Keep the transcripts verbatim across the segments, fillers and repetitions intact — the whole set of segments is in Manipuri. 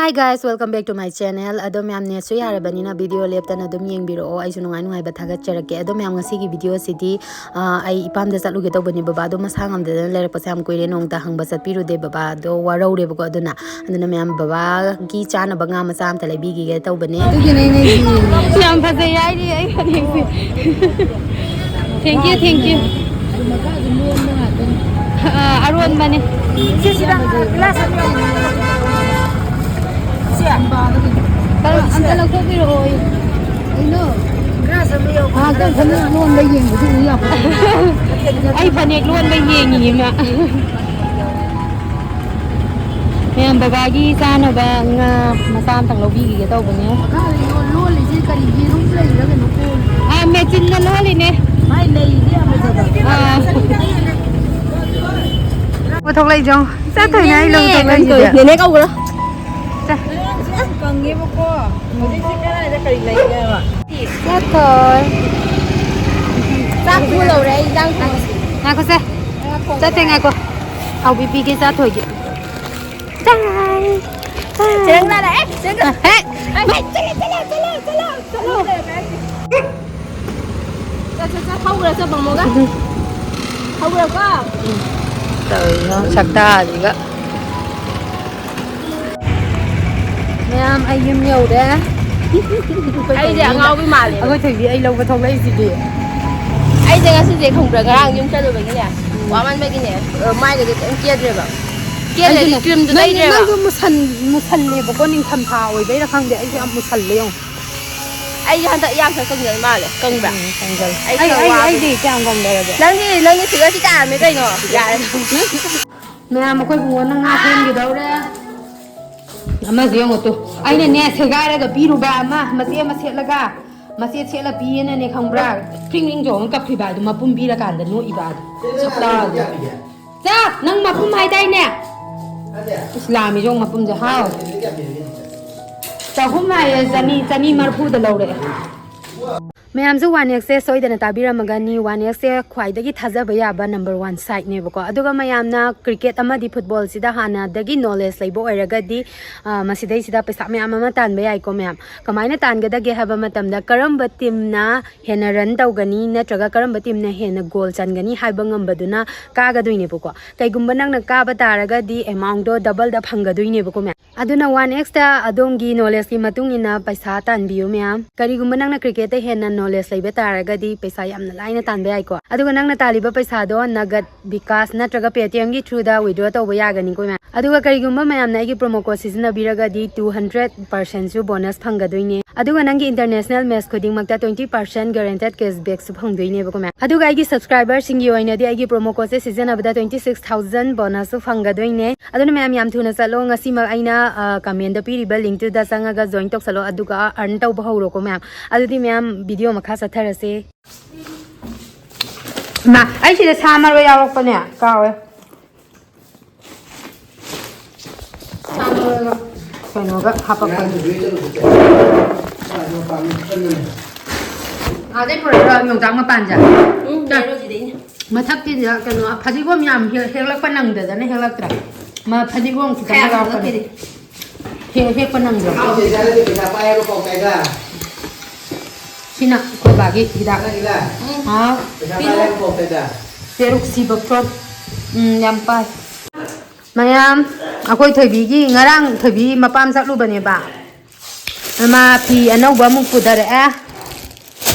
Hi guys, welcome back to my channel. ꯑꯗꯣ ꯃꯌꯥꯝ ꯅꯦꯠꯁꯨ ꯌꯥꯔꯕꯅꯤꯅ ꯚꯤꯗꯤꯑꯣ ꯂꯦꯞꯇꯅ ꯑꯗꯨꯝ ꯌꯦꯡꯕꯤꯔꯛꯑꯣ꯫ ꯑꯩꯁꯨ ꯅꯨꯡꯉꯥꯏ ꯅꯨꯡꯉꯥꯏꯕ ꯊꯥꯒꯠꯆꯔꯛꯀꯦ꯫ ꯑꯗꯣ ꯃꯌꯥꯝ ꯉꯁꯤꯒꯤ ꯚꯤꯗꯤꯑꯣꯁꯤꯗꯤ ꯑꯥ, ꯑꯩ ꯏꯄꯥꯝꯗ ꯆꯠꯂꯨꯒꯦ ꯇꯧꯕꯅꯦ꯫ ꯕꯕꯥꯗꯣ ꯃꯁꯥ ꯉꯝꯗꯗꯅ ꯂꯩꯔꯛꯄꯁꯦ ꯌꯥꯝ ꯀꯨꯏꯔꯦ꯫ ꯅꯣꯡꯇ ꯍꯪꯕ ꯆꯠꯄꯤꯔꯨꯗꯦ꯫ ꯕꯕꯥꯗꯣ ꯋꯥꯔꯧꯔꯦꯕꯀꯣ꯫ ꯑꯗꯨꯅ, ꯑꯗꯨꯅ ꯃꯌꯥꯝ ꯕꯕꯥꯒꯤ ꯆꯥꯅꯕ ꯉꯥ ꯃꯆꯥ ꯑꯝꯇ ꯂꯩꯕꯤꯈꯤꯒꯦ ꯇꯧꯕꯅꯦ꯫ ꯑꯗꯨꯒꯤꯅꯦ ꯑꯩꯅ ꯌꯦꯡꯉꯤꯁꯦ꯫ ꯌꯥꯝ ꯐꯖꯩ ꯍꯥꯏꯔꯤ ꯑꯩ ꯐꯅꯦꯛꯁꯦ꯫ Thank you, thank you. ꯑꯗꯨꯝ ꯃꯈꯥ ꯑꯗꯨꯝ ꯂꯣꯟꯕ ꯉꯥꯛꯇꯅꯤ꯫ ꯑꯥ, ꯑꯔꯣꯟꯕꯅꯦ꯫ ꯁꯤꯁꯤꯗ ꯒ꯭ꯂꯥꯁ ꯑꯃ ꯌꯥꯎꯕ꯭ꯔꯥ? ꯁꯤ? ꯀꯔꯝ-, ꯑꯝꯇ ꯂꯧꯊꯣꯛꯄꯤꯔꯛꯑꯣ꯫ ꯀꯩꯅꯣ? ꯒ꯭ꯂꯥꯁ ꯑꯃ ꯌꯥꯎꯕ꯭ꯔꯥ? ꯉꯥꯏꯍꯥꯛꯇꯪ ꯐꯅꯦꯛ ꯂꯣꯟꯕ ꯌꯦꯡꯕꯗꯤ ꯎ ꯌꯥꯄꯣꯠꯇꯦ꯫ ꯑꯩ ꯐꯅꯦꯛ ꯂꯣꯟꯕ ꯌꯦꯡꯉꯤꯌꯦ ꯃꯥ꯫ ꯃꯌꯥꯝ ꯕꯕꯥꯒꯤ ꯆꯥꯅꯕ ꯉꯥ ꯃꯆꯥ ꯑꯝꯇꯪ ꯂꯧꯕꯤꯈꯤꯒꯦ ꯇꯧꯕꯅꯦ꯫ ꯃꯈꯥꯗ ꯂꯣꯜꯂꯤꯁꯦ ꯀꯔꯤ ꯌꯦꯔꯨꯝ ꯂꯩꯔꯤꯔ ꯀꯩꯅꯣ ꯀꯣꯜꯂꯤ? ꯑꯥ, ꯃꯦꯆꯤꯟꯅ ꯂꯣꯜꯂꯤꯅꯦ꯫ ꯃꯥꯏ ꯂꯩꯁꯦ ꯌꯥꯝ ꯐꯖꯕ꯫ ꯑꯥ꯫ ꯂꯧꯕ ꯊꯣꯛꯂꯛꯏꯁꯦ ꯌꯦꯡꯉꯣ꯫ ꯏꯆꯥ ꯊꯣꯏꯅ ꯑꯩ ꯂꯧꯕ ꯊꯣꯛꯂꯛꯏꯁꯤꯗꯤ꯫ ꯅꯦꯅꯦ ꯀꯧꯕ꯭ꯔꯥ? ꯁꯦ꯫ ꯌꯥꯝ ꯀꯪꯉꯦꯕꯀꯣ꯫ ꯍꯧꯖꯤꯛꯁꯦ ꯀꯗꯥꯏꯗ ꯀꯔꯤ ꯂꯩꯒꯦ ꯍꯥꯏꯕ? ꯏꯆꯥ ꯊꯣꯏ꯫ ꯆꯥꯛ ꯄꯨ ꯂꯧꯔꯦ ꯑꯩ ꯏꯟꯖꯥꯡ ꯊꯣꯡꯉꯁꯤ꯫ ꯉꯥꯏꯈꯣꯁꯦ꯫ ꯆꯠꯇꯦ ꯉꯥꯏꯈꯣ꯫ ꯍꯥꯎꯕꯤ ꯄꯤꯒꯦ ꯏꯆꯥ ꯊꯣꯏꯒꯤ꯫ ꯆꯥꯏ꯫ ꯆꯦꯔꯪ ꯂꯥꯜꯂꯛꯑꯦ, ꯆꯦꯔꯪ ꯂꯥꯜꯂꯛꯑꯦ꯫ ꯍꯦ꯫ ꯍꯦ꯫ ꯆꯠꯂꯣ, ꯆꯠꯂꯣ, ꯆꯠꯂꯣ, ꯆꯠꯂꯣ꯫ ꯆꯠ, ꯆꯠ, ꯆꯠ, ꯍꯧꯒ꯭ꯔ ꯆꯠ, ꯃꯃꯣꯒ꯫ ꯍꯧꯒ꯭ꯔꯀꯣ꯫ ꯇꯧꯔꯤꯅꯣ ꯁꯛꯇꯥꯁꯤꯒ꯫ ꯃꯌꯥꯝ ꯑꯩ ꯌꯨꯝ ꯌꯧꯔꯦ꯫ ꯑꯩꯁꯦ ꯑꯉꯥꯎꯕꯤ ꯃꯥꯜꯂꯦꯕ꯫ ꯑꯩꯈꯣꯏ ꯊꯣꯏꯕꯤ ꯑꯩ ꯂꯧꯕ ꯊꯣꯛꯂꯛꯏꯁꯤꯗꯤ꯫ ꯑꯩꯁꯦ ꯉꯁꯤꯁꯦ ꯈꯪꯕ꯭ꯔꯥ? ꯉꯔꯥꯡ ꯌꯨꯝ ꯆꯠꯂꯨꯕꯒꯤꯅꯦ, ꯋꯥꯃꯟꯕꯒꯤꯅꯦ, ꯑ, ꯃꯥꯏꯒꯁꯦ ꯀꯩꯝ ꯀꯦꯗ꯭ꯔꯦꯕ꯫ ꯀꯦꯗ꯭ꯔꯗꯤ ꯑꯩꯁꯨꯅꯦ꯫ ꯀ꯭ꯔꯤꯝꯁꯨ ꯅꯪ, ꯇꯩꯗ꯭ꯔꯦꯕ꯫ ꯅꯪꯁꯨ ꯃꯨꯁꯟ-, ꯃꯨꯁꯜꯂꯦꯕꯀꯣ, ꯅꯤꯡꯊꯝꯊꯥ ꯑꯣꯏꯕꯩꯔꯥ ꯈꯪꯗꯦ, ꯑꯩꯁꯨ ꯌꯥꯝ ꯃꯨꯁꯜꯂꯦ ꯌꯦꯡꯉꯣ꯫ ꯑꯩꯁꯦ ꯍꯟꯗꯛ ꯏꯌꯥꯡ ꯈꯔ ꯀꯪꯖꯜꯂ ꯃꯥꯜꯂꯦ꯫ ꯀꯪꯕ꯭ꯔꯥ? ꯎꯝ, ꯀꯪꯖꯜꯂꯦ꯫ ꯑꯩ ꯑꯩ, ꯈꯔ ꯑꯩ, ꯋꯥꯕꯒꯤ꯫ ꯑꯩꯗꯤ ꯀꯌꯥꯝ ꯀꯪꯗꯔꯒꯦ? ꯅꯪꯗꯤ, ꯅꯪꯗꯤ figureꯁꯤ ꯇꯥꯔꯝꯃꯦ ꯀꯩꯅꯣ꯫ ꯌꯥꯔꯦ꯫ ꯃꯌꯥꯝ ꯑꯩꯈꯣꯏ ꯕꯨꯡꯉꯣꯅ ꯉꯥ ꯁꯦꯝꯈꯤꯗꯧꯔꯦ꯫ ꯑꯃꯁꯨ ꯌꯦꯡꯉꯣ ꯇꯨ꯫ ꯑꯩꯅꯅꯦ ꯁꯦꯒꯥꯏꯔꯒ ꯄꯤꯔꯨꯕ ꯑꯃ, ꯃꯆꯦꯠ ꯑꯃ ꯁꯦꯠꯂꯒ, ꯃꯆꯦꯠ ꯁꯦꯠꯂ ꯄꯤꯌꯦꯅꯅꯦ ꯈꯪꯕ꯭ꯔꯥ? ꯐ꯭ꯔꯤꯡ ꯐ꯭ꯔꯤꯡ ꯆꯣꯡꯉ ꯀꯞꯈ꯭ꯔꯤꯕ ꯑꯗꯨ ꯃꯄꯨꯝ ꯄꯤꯔꯀꯥꯟꯗ ꯅꯣꯛꯏꯕ ꯑꯗꯨ꯫ ꯁꯛꯇꯥꯗꯣ꯫ ꯆꯥ! ꯅꯪ ꯃꯄꯨꯝ ꯍꯥꯏꯗꯥꯏꯅꯦ? ꯏꯁ, ꯂꯥꯝꯃꯤ ꯌꯦꯡꯉꯣ ꯃꯄꯨꯝꯁꯦ꯫ ꯍꯥꯎ꯫ ꯆꯍꯨꯝ ꯍꯥꯏꯌꯦ, ꯆꯅꯤ, ꯆꯅꯤ ꯃꯔꯤꯐꯨꯗ ꯂꯧꯔꯛꯑꯦ꯫ ꯃꯌꯥꯝꯁꯨ ꯋꯥꯟ ꯑꯦꯛꯁꯁꯦ ꯁꯣꯏꯗꯅ ꯇꯥꯕꯤꯔꯝꯃꯒꯅꯤ꯫ ꯋꯥꯟ ꯑꯦꯛꯁꯁꯦ ꯈ꯭ꯋꯥꯏꯗꯒꯤ ꯊꯥꯖꯕ ꯌꯥꯕ ꯅꯝꯕꯔ ꯋꯥꯟ ꯁꯥꯏꯠꯅꯦꯕꯀꯣ꯫ ꯑꯗꯨꯒ ꯃꯌꯥꯝꯅ ꯀ꯭ꯔꯤꯀꯦꯠ ꯑꯃꯗꯤ ꯐꯨꯠꯕꯣꯜꯁꯤꯗ ꯍꯥꯟꯅꯗꯒꯤ ꯅꯣꯂꯦꯖ ꯂꯩꯕ ꯑꯣꯏꯔꯒꯗꯤ, ꯑ, ꯃꯁꯤꯗꯩꯁꯤꯗ ꯄꯩꯁꯥ ꯃꯌꯥꯝ ꯑꯃ ꯇꯥꯟꯕ ꯌꯥꯏꯀꯣ ꯃꯌꯥꯝ꯫ ꯀꯃꯥꯏꯅ ꯇꯥꯟꯒꯗꯒꯦ ꯍꯥꯏꯕ ꯃꯇꯝꯗ, ꯀꯔꯝꯕ ꯇꯤꯝꯅ ꯍꯦꯟꯅ ꯔꯟ ꯇꯧꯒꯅꯤ ꯅꯠꯇ꯭ꯔꯒ ꯀꯔꯝꯕ ꯇꯤꯝꯅ ꯍꯦꯟꯅ ꯒꯣꯜ ꯆꯟꯒꯅꯤ ꯍꯥꯏꯕ ꯉꯝꯕꯗꯨꯅ ꯀꯥꯒꯗꯣꯏꯅꯦꯕꯀꯣ꯫ ꯀꯩꯒꯨꯝꯕ ꯅꯪꯅ ꯀꯥꯕ ꯇꯥꯔꯒꯗꯤ ꯑꯦꯃꯥꯎꯟꯗꯣ ꯗꯕꯜꯗ ꯐꯪꯒꯗꯣꯏꯅꯦꯕꯀꯣ ꯃꯌꯥꯝ꯫ ꯑꯗꯨꯅ ꯋꯥꯟ ꯑꯦꯛꯁꯇ ꯑꯗꯣꯝꯒꯤ ꯅꯣꯂꯦꯖꯀꯤ ꯃꯇꯨꯡ ꯏꯟꯅ ꯄꯩꯁꯥ ꯇꯥꯟꯕꯤꯌꯨ ꯃꯌꯥꯝ꯫ ꯀꯔꯤꯒꯨꯝꯕ ꯅꯪꯅ ꯀ꯭ꯔꯤꯀꯦꯠꯇ ꯍꯦꯟꯅ ꯅꯣꯂꯦꯖ ꯂꯩꯕ ꯇꯥꯔꯒꯗꯤ ꯄꯩꯁꯥ ꯌꯥꯝꯅ ꯂꯥꯏꯅ ꯇꯥꯟꯕ ꯌꯥꯏꯀꯣ꯫ ꯑꯗꯨꯒ ꯅꯪꯅ ꯇꯥꯜꯂꯤꯕ ꯄꯩꯁꯥꯗꯣ ꯅꯒꯠ, ꯕꯤꯀꯥꯁ ꯅꯠꯇ꯭ꯔꯒ ꯄꯦꯇꯤꯑꯦꯝꯒꯤ ꯊ꯭ꯔꯨꯗ ꯋꯤꯗ꯭ꯔꯣ ꯇꯧꯕ ꯌꯥꯒꯅꯤꯀꯣ ꯃꯌꯥꯝ꯫ ꯑꯗꯨꯒ ꯀꯔꯤꯒꯨꯝꯕ ꯃꯌꯥꯝꯅ ꯑꯩꯒꯤ ꯄ꯭ꯔꯣꯃꯣ ꯀꯣꯗ ꯁꯤꯖꯤꯟꯅꯕꯤꯔꯒꯗꯤ ꯇꯨ ꯍꯟꯗ꯭ꯔꯦꯠ ꯄꯥꯔꯁꯦꯟꯁꯨ ꯕꯣꯅꯁ ꯐꯪꯒꯗꯣꯏꯅꯦ꯫ ꯑꯗꯨꯒ ꯅꯪꯒꯤ ꯏꯟꯇꯔꯅꯦꯁꯅꯦꯜ ꯃꯦꯠꯆ ꯈꯨꯗꯤꯡꯃꯛꯇ ꯇ꯭ꯋꯦꯟꯇꯤ ꯄꯥꯔꯁꯦꯟ ꯒꯦꯔꯦꯟꯇꯦꯠ ꯀꯦꯁꯕꯦꯛꯁꯨ ꯐꯪꯗꯣꯏꯅꯦꯕꯀꯣ ꯃꯌꯥꯝ꯫ ꯑꯗꯨꯒ ꯑꯩꯒꯤ ꯁꯕꯁꯀ꯭ꯔꯥꯏꯕꯔꯁꯤꯡꯒꯤ ꯑꯣꯏꯅꯗꯤ ꯑꯩꯒꯤ ꯄ꯭ꯔꯣꯃꯣ ꯀꯣꯗꯁꯦ ꯁꯤꯖꯤꯟꯅꯕꯗ ꯇ꯭ꯋꯦꯟꯇꯤ ꯁꯤꯛꯁ ꯊꯥꯎꯖꯟ ꯕꯣꯅꯁꯁꯨ ꯐꯪꯒꯗꯣꯏꯅꯦ꯫ ꯑꯗꯨꯅ ꯃꯌꯥꯝ ꯌꯥꯝ ꯊꯨꯅ ꯆꯠꯂꯣ꯫ ꯉꯁꯤꯃꯛ ꯑꯩꯅ, ꯑ, ꯀꯃꯦꯟꯗ ꯄꯤꯔꯤꯕ ꯂꯤꯡꯛꯇꯨꯗ ꯆꯪꯉꯒ ꯖꯣꯏꯟ ꯇꯧꯁꯜꯂꯣ, ꯑꯗꯨꯒ ꯑꯔꯟ ꯇꯧꯕ ꯍꯧꯔꯣꯀꯣ ꯃꯌꯥꯝ꯫ ꯑꯗꯨꯗꯤ ꯃꯌꯥꯝ ꯚꯤꯗꯤꯑꯣ ꯃꯈꯥ ꯆꯠꯊꯔꯁꯦ꯫ ꯃꯥ, ꯑꯩ ꯁꯤꯗ ꯁꯥ ꯃꯔꯣꯏ ꯌꯥꯎꯔꯛꯄꯅꯦ, ꯀꯥꯎꯋꯦ꯫ ꯁꯥ ꯃꯔꯣꯏꯒ ꯀꯩꯅꯣꯒ ꯍꯥꯄꯛꯄꯅꯦ꯫ ꯑꯥꯗꯩ ꯄꯨꯔꯛꯏꯔꯣ ꯌꯣꯡꯆꯥꯛ ꯃꯄꯥꯟꯁꯦ? ꯎꯝ, ꯆꯥ-, ꯂꯩꯔꯣ ꯁꯤꯗꯩꯅꯦ꯫ ꯃꯊꯛꯀꯤꯗ ꯀꯩꯅꯣ ꯐꯗꯤꯒꯣꯝ ꯌꯥꯝ ꯍꯦꯛ-, ꯍꯦꯛꯂꯛꯄ ꯅꯪꯗꯗꯅ ꯍꯦꯛꯂꯛꯇ꯭ꯔꯦ꯫ ꯃ-, ꯐꯗꯤꯒꯣꯝ ꯈꯤꯇꯪ ꯈꯌꯥꯝ ꯌꯥꯎꯔꯛꯄꯅꯦ꯫ ꯍꯦꯛꯂꯛꯀꯦꯗꯤ꯫ ꯍꯦꯛ-, ꯍꯦꯛꯄ ꯅꯪꯗ꯭ꯔꯕ? ꯆꯥꯎꯁꯦ, ꯆꯥꯔꯁꯦ, ꯄꯩꯁꯥ ꯄꯥꯏ ꯍꯥꯏꯕ ꯄꯥꯎꯇꯥꯏꯗ꯫ ꯁꯤꯅ ꯑꯩꯈꯣꯏ ꯕꯥꯒꯤ ꯍꯤꯗꯥꯛ꯫ ꯅꯪꯒꯤꯗ? ꯎꯝ꯫ ꯍꯥꯎ꯫ ꯄꯩꯁꯥ ꯄꯥꯏ ꯍꯥꯏꯕ ꯄꯥꯎꯇꯥꯏꯗ꯫ ꯄꯦꯔꯨꯛ ꯁꯤꯕ ꯐ꯭ꯔꯣꯠ꯫ ꯎꯝ, ꯌꯥꯝ ꯄꯥꯏ꯫ ꯃꯌꯥꯝ, ꯑꯩꯈꯣꯏ ꯊꯣꯏꯕꯤꯒꯤ ꯉꯔꯥꯡ ꯊꯣꯏꯕꯤ ꯃꯄꯥꯝ ꯆꯠꯂꯨꯕꯅꯦꯕ꯫ ꯃꯥ ꯐꯤ ꯑꯅꯧꯕ ꯑꯃꯨꯛ ꯄꯨꯊꯔꯛꯑꯦ꯫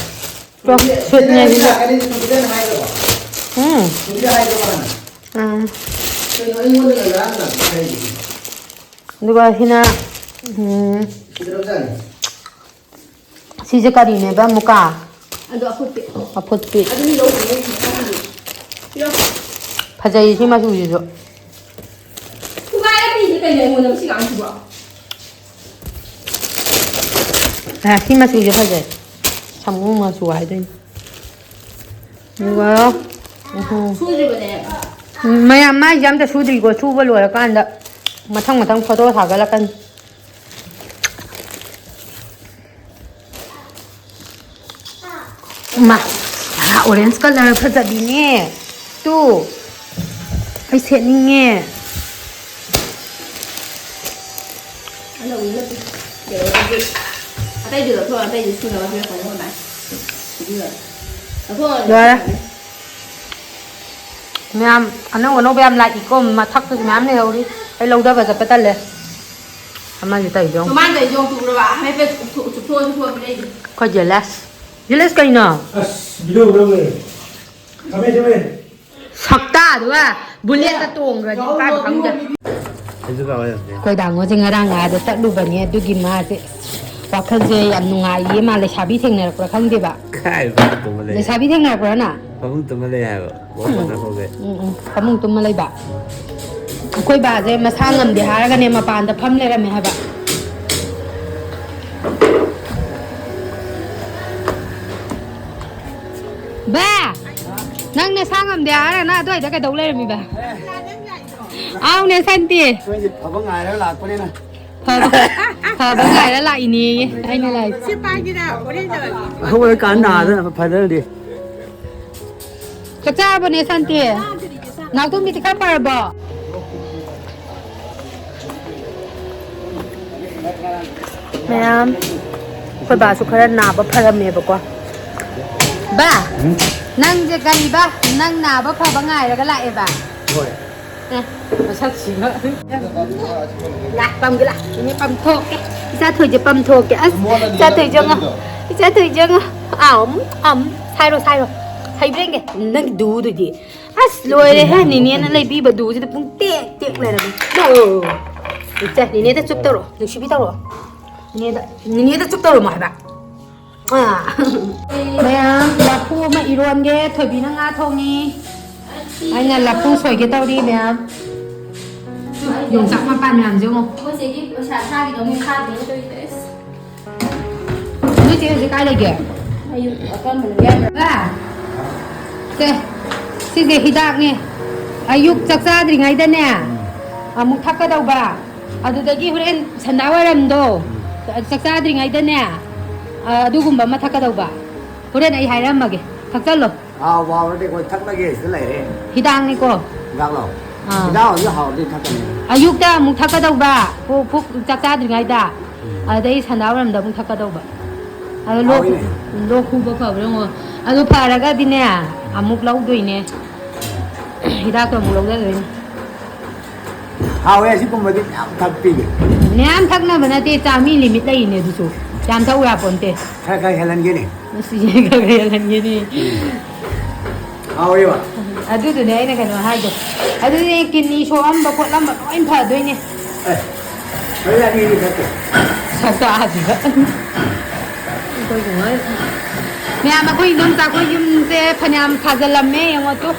ꯁꯨꯠꯅꯦ ꯁꯤꯁꯨ꯫ ꯎꯝ꯫ ꯎꯝ꯫ ꯑꯗꯨꯒ ꯁꯤꯅ, ꯎꯝ, ꯁꯤꯁꯦ ꯀꯔꯤꯅꯦꯕ? ꯃꯨꯀꯥ? ꯑꯗꯣ ꯑꯐꯨꯠꯄꯤ꯫ ꯑꯐꯨꯠꯄꯤ꯫ ꯑꯗꯨꯗꯤ ꯂꯧꯗ꯭ꯔꯦ, ꯃꯊꯪꯒꯤ꯫ ꯄꯤꯔꯣ꯫ ꯐꯖꯩ ꯁꯤ ꯃꯆꯨꯁꯤꯁꯨ꯫ ꯊꯨꯒꯥꯏꯔ ꯄꯤꯁꯦ ꯀꯩꯅꯣ ꯑꯩꯉꯣꯟꯗ ꯃꯁꯤ ꯑꯉꯥꯡꯁꯤꯕꯣ? ꯑ, ꯁꯤ ꯃꯆꯨꯁꯦ ꯐꯖꯩ꯫ ꯁꯥꯃꯨ ꯃꯆꯨ ꯍꯥꯏꯗꯣꯏꯅꯤ꯫ ꯑꯗꯨꯒ, ꯎꯝ꯫ ꯁꯨꯗ꯭ꯔꯤꯕꯅꯦ꯫ ꯎꯝ, ꯃꯌꯥꯝ ꯃꯥꯏꯁꯦ ꯑꯝꯇ ꯁꯨꯗ꯭ꯔꯤꯀꯣ꯫ ꯁꯨꯕ ꯂꯣꯏꯔꯀꯥꯟꯗ ꯃꯊꯪ ꯃꯊꯪ ꯐꯣꯇꯣ ꯊꯥꯒꯠꯂꯛꯀꯅꯤ꯫ ꯃꯥ, ꯑꯣꯔꯦꯟꯖ ꯀꯂꯔ ꯐꯖꯕꯤꯅꯦ꯫ ꯇꯨ, ꯑꯩ ꯁꯦꯠꯅꯤꯡꯉꯦ꯫ ꯑꯇꯩꯗꯨ ꯂꯧꯊꯣꯛꯑꯣ, ꯑꯇꯩꯗꯨ ꯁꯨꯅꯕ ꯄꯤꯔꯛꯄꯅꯦ ꯑꯩꯈꯣꯏ ꯃꯥꯅ꯫ ꯂꯣꯏꯔꯦ꯫ ꯃꯌꯥꯝ ꯑꯅꯧ ꯑꯅꯧꯕ ꯌꯥꯝ ꯂꯥꯛꯏꯀꯣ, ꯃꯊꯛꯇꯁꯨ ꯃꯌꯥꯝ ꯂꯩꯍꯧꯔꯤ꯫ ꯑꯩ ꯂꯧꯗꯕ ꯆꯠꯄ ꯇꯜꯂꯦ꯫ ꯑꯃꯁꯨ ꯇꯧꯔꯤꯗꯣ ꯌꯦꯡꯉꯨ꯫ ꯃꯃꯥꯡꯗ ꯑꯩ ꯌꯣꯡ ꯇꯨꯔꯕ ꯍꯥꯏꯐꯦꯠ ꯆꯨꯞꯊꯣꯛ-, ꯆꯨꯞꯊꯣꯛꯑ ꯆꯨꯞꯊꯣꯛꯑ ꯄꯤꯔꯛꯏꯗꯨ꯫ ꯑꯩꯈꯣꯏ ꯖꯦꯂꯁ꯫ ꯖꯦꯂꯁ ꯀꯩꯅꯣ? ꯑꯁ, ꯚꯤꯗꯤꯑꯣ ꯅꯝꯃꯦ꯫ ꯊꯝꯃꯦ, ꯊꯝꯃꯦ꯫ ꯁꯛꯇꯥꯗꯨꯒ ꯕꯨꯂꯦꯠꯇ ꯇꯣꯡꯈ꯭ꯔꯗꯤ ꯀꯥꯏ ꯈꯪꯗꯦ꯫ ꯑꯩꯁꯨ ꯀꯥꯎꯋꯦ ꯍꯧꯖꯤꯛ꯫ ꯑꯩꯈꯣꯏ ꯗꯥꯡꯒꯣꯁꯦ ꯉꯔꯥꯡ ꯑꯥꯗ ꯆꯠꯂꯨꯕꯅꯤ, ꯑꯗꯨꯒꯤ ꯃꯥꯁꯦ ꯋꯥꯈꯜꯁꯦ ꯌꯥꯝ ꯅꯨꯡꯉꯥꯏꯌꯦ꯫ ꯃꯥ ꯂꯩꯁꯥꯕꯤ ꯊꯦꯡꯅꯔꯛꯄ꯭ꯔꯥ ꯈꯪꯗꯦꯕ꯫ ꯀꯥꯏ ꯐꯃꯨꯡ ꯇꯨꯝꯃ ꯂꯩ? ꯂꯩꯁꯥꯕꯤ ꯊꯦꯡꯅꯔꯛꯄ꯭ꯔꯥ ꯅꯪ? ꯐꯃꯨꯡ ꯇꯨꯝꯃ ꯂꯩ ꯍꯥꯏꯕ꯫ ꯋꯥ ꯎꯝ꯫ ꯄꯟꯅ ꯍꯧꯒꯦ꯫ ꯎꯝ, ꯎꯝ꯫ ꯐꯃꯨꯡ ꯇꯨꯝꯃ ꯂꯩꯕ꯫ ꯑꯩꯈꯣꯏ ꯕꯥꯁꯦ ꯃꯁꯥ ꯉꯝꯗꯦ ꯍꯥꯏꯔꯒꯅꯦ ꯃꯄꯥꯟꯗ ꯐꯝ ꯂꯩꯔꯝꯃꯦ ꯍꯥꯏꯕ꯫ ꯕꯥ! ꯅꯪ ꯅꯁꯥ ꯉꯝꯗꯦ ꯍꯥꯏꯔꯒ ꯅꯪ ꯑꯗꯨꯋꯥꯏꯗ ꯀꯩꯗꯧ ꯂꯩꯔꯝꯃꯤꯕ? ꯑꯥꯎꯅꯦ ꯁꯥꯟꯇꯤ꯫ ꯑꯩꯈꯣꯏꯗꯤ ꯐꯕ ꯉꯥꯏꯔꯒ ꯂꯥꯛꯄꯅꯤꯅ꯫ ꯐꯕ, ꯐꯕ ꯉꯥꯏꯔ ꯂꯥꯛꯏꯅꯦꯌꯦ ꯑꯩꯅ ꯂꯥꯛꯏꯁꯦ꯫ ꯁꯤ ꯄꯥꯏꯒꯦꯔꯥ? ꯍꯣꯔꯦꯟ ꯇꯧꯔꯒꯦ꯫ ꯍꯧꯒꯠꯂꯀꯥꯟ ꯅꯥꯗꯅ ꯐꯖꯔꯗꯤ꯫ ꯆꯥꯛ ꯆꯥꯔꯕꯅꯦ ꯁꯥꯟꯇꯤ? ꯅꯥꯎꯇꯣꯝꯕꯤꯗꯤ ꯈꯔ ꯐꯔꯕꯣ? ꯃꯌꯥꯝ, ꯑꯩꯈꯣꯏ ꯕꯥꯁꯨ ꯈꯔ ꯅꯥꯕ ꯐꯔꯝꯃꯦꯕꯀꯣ꯫ ꯕꯥ, ꯎꯝ? ꯅꯪꯁꯦ ꯀꯔꯤꯕ? ꯅꯪ ꯅꯥꯕ ꯐꯕ ꯉꯥꯏꯔꯒ ꯂꯥꯛꯑꯦꯕ? ꯍꯣꯏ꯫ ꯑꯦ, ꯃꯁꯛꯁꯤꯒ꯫ ꯂꯥꯛ, ꯄꯝꯒꯦ ꯂꯥꯛ꯫ ꯏꯅꯦ ꯄꯝꯊꯣꯛꯀꯦ꯫ ꯏꯆꯥ ꯊꯣꯏꯁꯦ ꯄꯝꯊꯣꯛꯀꯦ꯫ ꯑꯁ, ꯏꯆꯥ ꯊꯣꯏꯁꯦ ꯌꯦꯡꯉꯣ꯫ ꯏꯆꯥ ꯊꯣꯏꯁꯦ ꯌꯦꯡꯉꯣ꯫ ꯑꯥꯎ, ꯎꯝ, ꯑꯝ꯫ ꯁꯥꯏꯔꯣ, ꯁꯥꯏꯔꯣ꯫ ꯍꯩꯕ꯭ꯔꯦꯡꯒꯦ꯫ ꯅꯪ ꯗꯨꯗꯨꯗꯤ꯫ ꯑꯁ, ꯂꯣꯏꯔꯦꯍꯦ꯫ ꯅꯤꯅꯦꯅ ꯂꯩꯕꯤꯕ ꯗꯨꯁꯤꯗ ꯄꯨꯡ ꯇꯦꯛ ꯇꯦꯛ ꯂꯩꯔꯝꯃꯦ꯫ ꯑꯣ꯫ ꯏꯆꯦ, ꯅꯤꯅꯦꯗ ꯆꯨꯞ ꯇꯧꯔꯣ꯫ ꯅꯨꯡꯁꯤꯕꯤ ꯇꯧꯔꯣ꯫ ꯅꯤꯅꯦꯗ, ꯅꯤꯅꯦꯗ ꯆꯨꯞ ꯇꯧꯔꯝꯃꯣ ꯍꯥꯏꯕ꯫ ꯑꯥ꯫ ꯃꯌꯥꯝ, ꯂꯐꯨ ꯑꯃ ꯏꯔꯣꯟꯒꯦ, ꯊꯣꯏꯕꯤꯅ ꯉꯥ ꯊꯣꯡꯉꯤ꯫ ꯑꯩꯅ ꯂꯐꯨ ꯁꯣꯏꯒꯦ ꯇꯧꯔꯤ, ꯃꯌꯥꯝ꯫ ꯌꯣꯡꯆꯥꯛ ꯃꯄꯥꯟ ꯃꯌꯥꯝꯁꯦ ꯌꯦꯡꯉꯣ꯫ ꯑꯩꯈꯣꯏ ꯆꯦꯒꯤ ꯄꯩꯁꯥ ꯊꯥꯈꯤꯗꯣ ꯑꯃꯨꯛ ꯊꯥꯗꯦꯅꯦ ꯇꯧꯔꯤꯁꯦ, ꯑꯁ꯫ ꯅꯣꯏ ꯆꯦ ꯍꯧꯖꯤꯛ ꯀꯥꯏ ꯂꯩꯒꯦ? ꯑꯌꯨꯛ ꯑꯀꯟꯕꯅ ꯌꯥꯏꯕ꯭ꯔꯥ? ꯕꯥ! ꯁꯦ, ꯁꯤꯁꯦ ꯍꯤꯗꯥꯛꯅꯦ꯫ ꯑꯌꯨꯛ ꯆꯥꯛ ꯆꯥꯗ꯭ꯔꯤꯉꯩꯗꯅꯦ, ꯎꯝ꯫ ꯑꯃꯨꯛ ꯊꯛꯀꯗꯧꯕ꯫ ꯑꯗꯨꯗꯒꯤ ꯍꯣꯔꯦꯟ ꯁꯟꯗꯥ ꯋꯥꯏꯔꯝꯗꯣ, ꯎꯝ꯫ ꯆꯥꯛ ꯆꯥꯗ꯭ꯔꯤꯉꯩꯗꯅꯦ, ꯑ, ꯑꯗꯨꯒꯨꯝꯕ ꯑꯃ ꯊꯛꯀꯗꯧꯕ꯫ ꯍꯣꯔꯦꯟ ꯑꯩ ꯍꯥꯏꯔꯝꯃꯒꯦ꯫ ꯊꯛꯆꯜꯂꯣ꯫ ꯍꯥꯎꯕ ꯍꯥꯎꯔꯗꯤ ꯑꯩꯈꯣꯏ ꯊꯛꯂꯒꯦ ꯁꯤꯗ ꯂꯩꯔꯦ꯫ ꯍꯤꯗꯥꯛꯅꯤꯀꯣ꯫ ꯍꯤꯗꯥꯛꯂꯣ? ꯑꯥ꯫ ꯍꯤꯗꯥꯛ ꯑꯣꯏꯔꯁꯨ ꯍꯥꯎꯔꯗꯤ ꯊꯛꯀꯅꯤ꯫ ꯑꯌꯨꯛꯇ ꯑꯃꯨꯛ ꯊꯛꯀꯗꯧꯕ꯫ ꯄꯨꯛ, ꯄꯨꯛ ꯆꯥꯛ ꯆꯥꯗ꯭ꯔꯤꯉꯩꯗ꯫ ꯎꯝ꯫ ꯑꯗꯩ ꯁꯟꯗꯥ ꯋꯥꯏꯔꯝꯗ ꯑꯃꯨꯛ ꯊꯛꯀꯗꯧꯕ꯫ ꯑꯗꯣ ꯂꯣꯛ, ꯍꯥꯎꯏꯅꯦ꯫ ꯂꯣꯛ ꯈꯨꯕ ꯐꯕ꯭ꯔꯥ ꯌꯦꯡꯉꯣ꯫ ꯑꯗꯨ ꯐꯔꯒꯗꯤꯅꯦ, ꯑꯃꯨꯛ ꯂꯧꯗꯣꯏꯅꯦ꯫ ꯍꯤꯗꯥꯛꯇꯣ ꯑꯃꯨꯛ ꯂꯧꯖꯗꯣꯏꯅꯦ꯫ ꯍꯥꯎꯋꯦ, ꯑꯁꯤꯒꯨꯝꯕꯗꯤ ꯃꯌꯥꯝ ꯊꯛꯄꯤꯒꯦ꯫ ꯃꯌꯥꯝ ꯊꯛꯅꯕ ꯅꯠꯇꯦ, ꯆꯥ ꯃꯤ limit ꯂꯩꯔꯤꯅꯦ ꯑꯗꯨꯁꯨ꯫ ꯌꯥꯝ ꯊꯛꯎ ꯌꯥꯄꯣꯟꯇꯦ꯫ ꯈꯔ ꯈꯔ ꯍꯦꯜꯍꯟꯒꯦꯅꯦ꯫ ꯃꯁꯤ ꯈꯔ ꯈꯔ ꯍꯦꯜꯍꯟꯒꯦꯅꯦ꯫ ꯍꯥꯎꯋꯦꯕ꯫ ꯑꯗꯨꯗꯨꯅꯦ ꯑꯩꯅ ꯀꯩꯅꯣ ꯍꯥꯏꯗꯣ꯫ ꯑꯗꯨꯗꯤ kidney ꯁꯣꯛꯑꯝꯕ ꯈꯣꯠꯂꯝꯕ ꯂꯣꯏ ꯐꯗꯣꯏꯅꯦ꯫ ꯑꯦ, ꯍꯣꯔꯦꯟ ꯑꯅꯤ ꯑꯅꯤ ꯊꯛꯀꯦ꯫ ꯁꯛꯇꯥꯁꯤꯒ꯫ ꯑꯩꯈꯣꯏ ꯀꯃꯥꯏ-, ꯃꯌꯥꯝ, ꯑꯩꯈꯣꯏ ꯏꯗꯣꯝꯆꯥ ꯑꯩꯈꯣꯏ ꯌꯨꯝꯁꯦ ꯐꯅꯌꯥꯝ ꯁꯥꯖꯜꯂꯝꯃꯦ, ꯌꯦꯡꯉꯣ ꯇꯨ꯫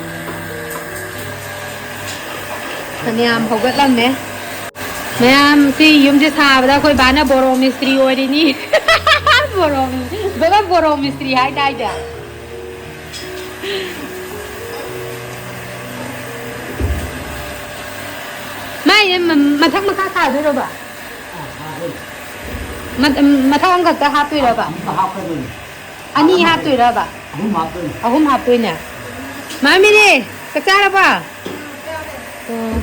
ꯐꯅꯌꯥꯝ ꯍꯧꯒꯠꯂꯝꯃꯦ꯫ ꯃꯌꯥꯝ, ꯁꯤ ꯌꯨꯝꯁꯦ ꯁꯥꯕꯗ ꯑꯩꯈꯣꯏ ꯕꯥꯅ ꯕꯣꯔꯣ ꯃꯤꯁꯇ꯭ꯔꯤ ꯑꯣꯏꯔꯤꯅꯤ꯫ ꯕꯣꯔꯣ ꯃꯤ-, ꯕꯕꯥ ꯕꯣꯔꯣ ꯃꯤꯁꯇ꯭ꯔꯤ ꯍꯥꯏꯗꯥꯏꯅꯦ? ꯃꯥꯏꯁꯦ ꯃ-, ꯃꯊꯛ ꯃꯈꯥ ꯁꯥꯗꯣꯏꯔꯣꯕ? ꯃ-, ꯃꯊꯛ ꯑꯃꯈꯛꯇ ꯍꯥꯞꯇꯣꯏꯔꯕ? ꯑꯃꯨꯛꯀ ꯍꯥꯞꯀꯗꯣꯏꯅꯤ꯫ ꯑꯅꯤ ꯍꯥꯞꯇꯣꯏꯔꯕ? ꯑꯍꯨꯝ ꯍꯥꯞꯇꯣꯏꯅꯤ꯫ ꯑꯍꯨꯝ ꯍꯥꯞꯇꯣꯏꯅꯦ꯫ ꯃꯥꯃꯤꯅꯦ, ꯆꯥꯛ ꯆꯥꯔꯕ? ꯑꯣ꯫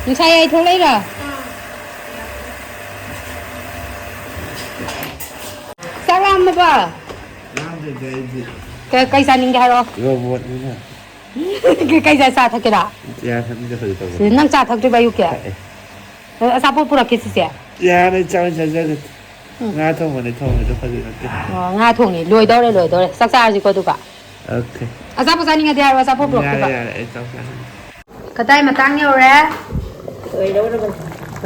ꯅꯨꯡꯁꯥ ꯌꯥꯏ ꯊꯣꯛꯂꯛꯏꯔꯣ? ꯆꯥꯛ ꯂꯥꯝꯃꯕꯣ? ꯂꯥꯝꯗꯦꯗ ꯑꯩꯗꯤ꯫ ꯀ-, ꯀꯩ ꯆꯥꯅꯤꯡꯒꯦ ꯍꯥꯏꯔꯣ? ꯔꯣꯕꯣꯠꯅꯤꯅ꯫ ꯀꯩ ꯆꯥ, ꯆꯥ ꯊꯛꯀꯦꯔꯥ? ꯆꯥ ꯊꯛꯅꯤꯡꯗꯦ, ꯐꯥꯒꯤ ꯇꯧꯕꯅꯤ꯫ ꯅꯪ ꯆꯥ ꯊꯛꯇ꯭ꯔꯤꯕ ꯑꯌꯨꯛꯀꯤ? ꯊꯛꯑꯦ꯫ ꯑ, ꯑꯆꯥꯄꯣꯠ ꯄꯨꯔꯛꯀꯦ ꯆꯤꯆꯦ꯫ ꯌꯥꯔꯦ, ꯆꯥꯔꯣꯏ, ꯆꯥꯖꯔꯣꯏ꯫ ꯎꯝ꯫ ꯉꯥ ꯊꯣꯡꯕꯅꯦ, ꯊꯣꯡꯉꯤꯗꯣ ꯐꯥꯒꯤ ꯅꯠꯇꯦ꯫ ꯑꯣ, ꯉꯥ ꯊꯣꯡꯉꯤ꯫ ꯂꯣꯏꯗꯧꯔꯦ, ꯂꯣꯏꯗꯧꯔꯦ꯫ ꯆꯥꯛ ꯆꯥꯔꯁꯤꯀꯣ ꯑꯗꯨꯒ꯫ ꯑꯣꯀꯦ꯫ ꯑꯆꯥꯄꯣꯠ ꯆꯥꯅꯤꯡꯉꯗꯤ ꯍꯥꯏꯔꯣ, ꯑꯆꯥꯄꯣꯠ ꯌꯥꯔꯦ, ꯄꯨꯔꯛꯀꯦꯕ꯫ ꯌꯥꯔꯦ, ꯑꯩ ꯆꯥꯛ ꯆꯥꯅꯤꯡꯗꯦ꯫ ꯀꯗꯥꯏ ꯃꯇꯥꯡ ꯌꯧꯔꯦ? ꯂꯣꯏꯗꯧꯔꯕꯅꯤ꯫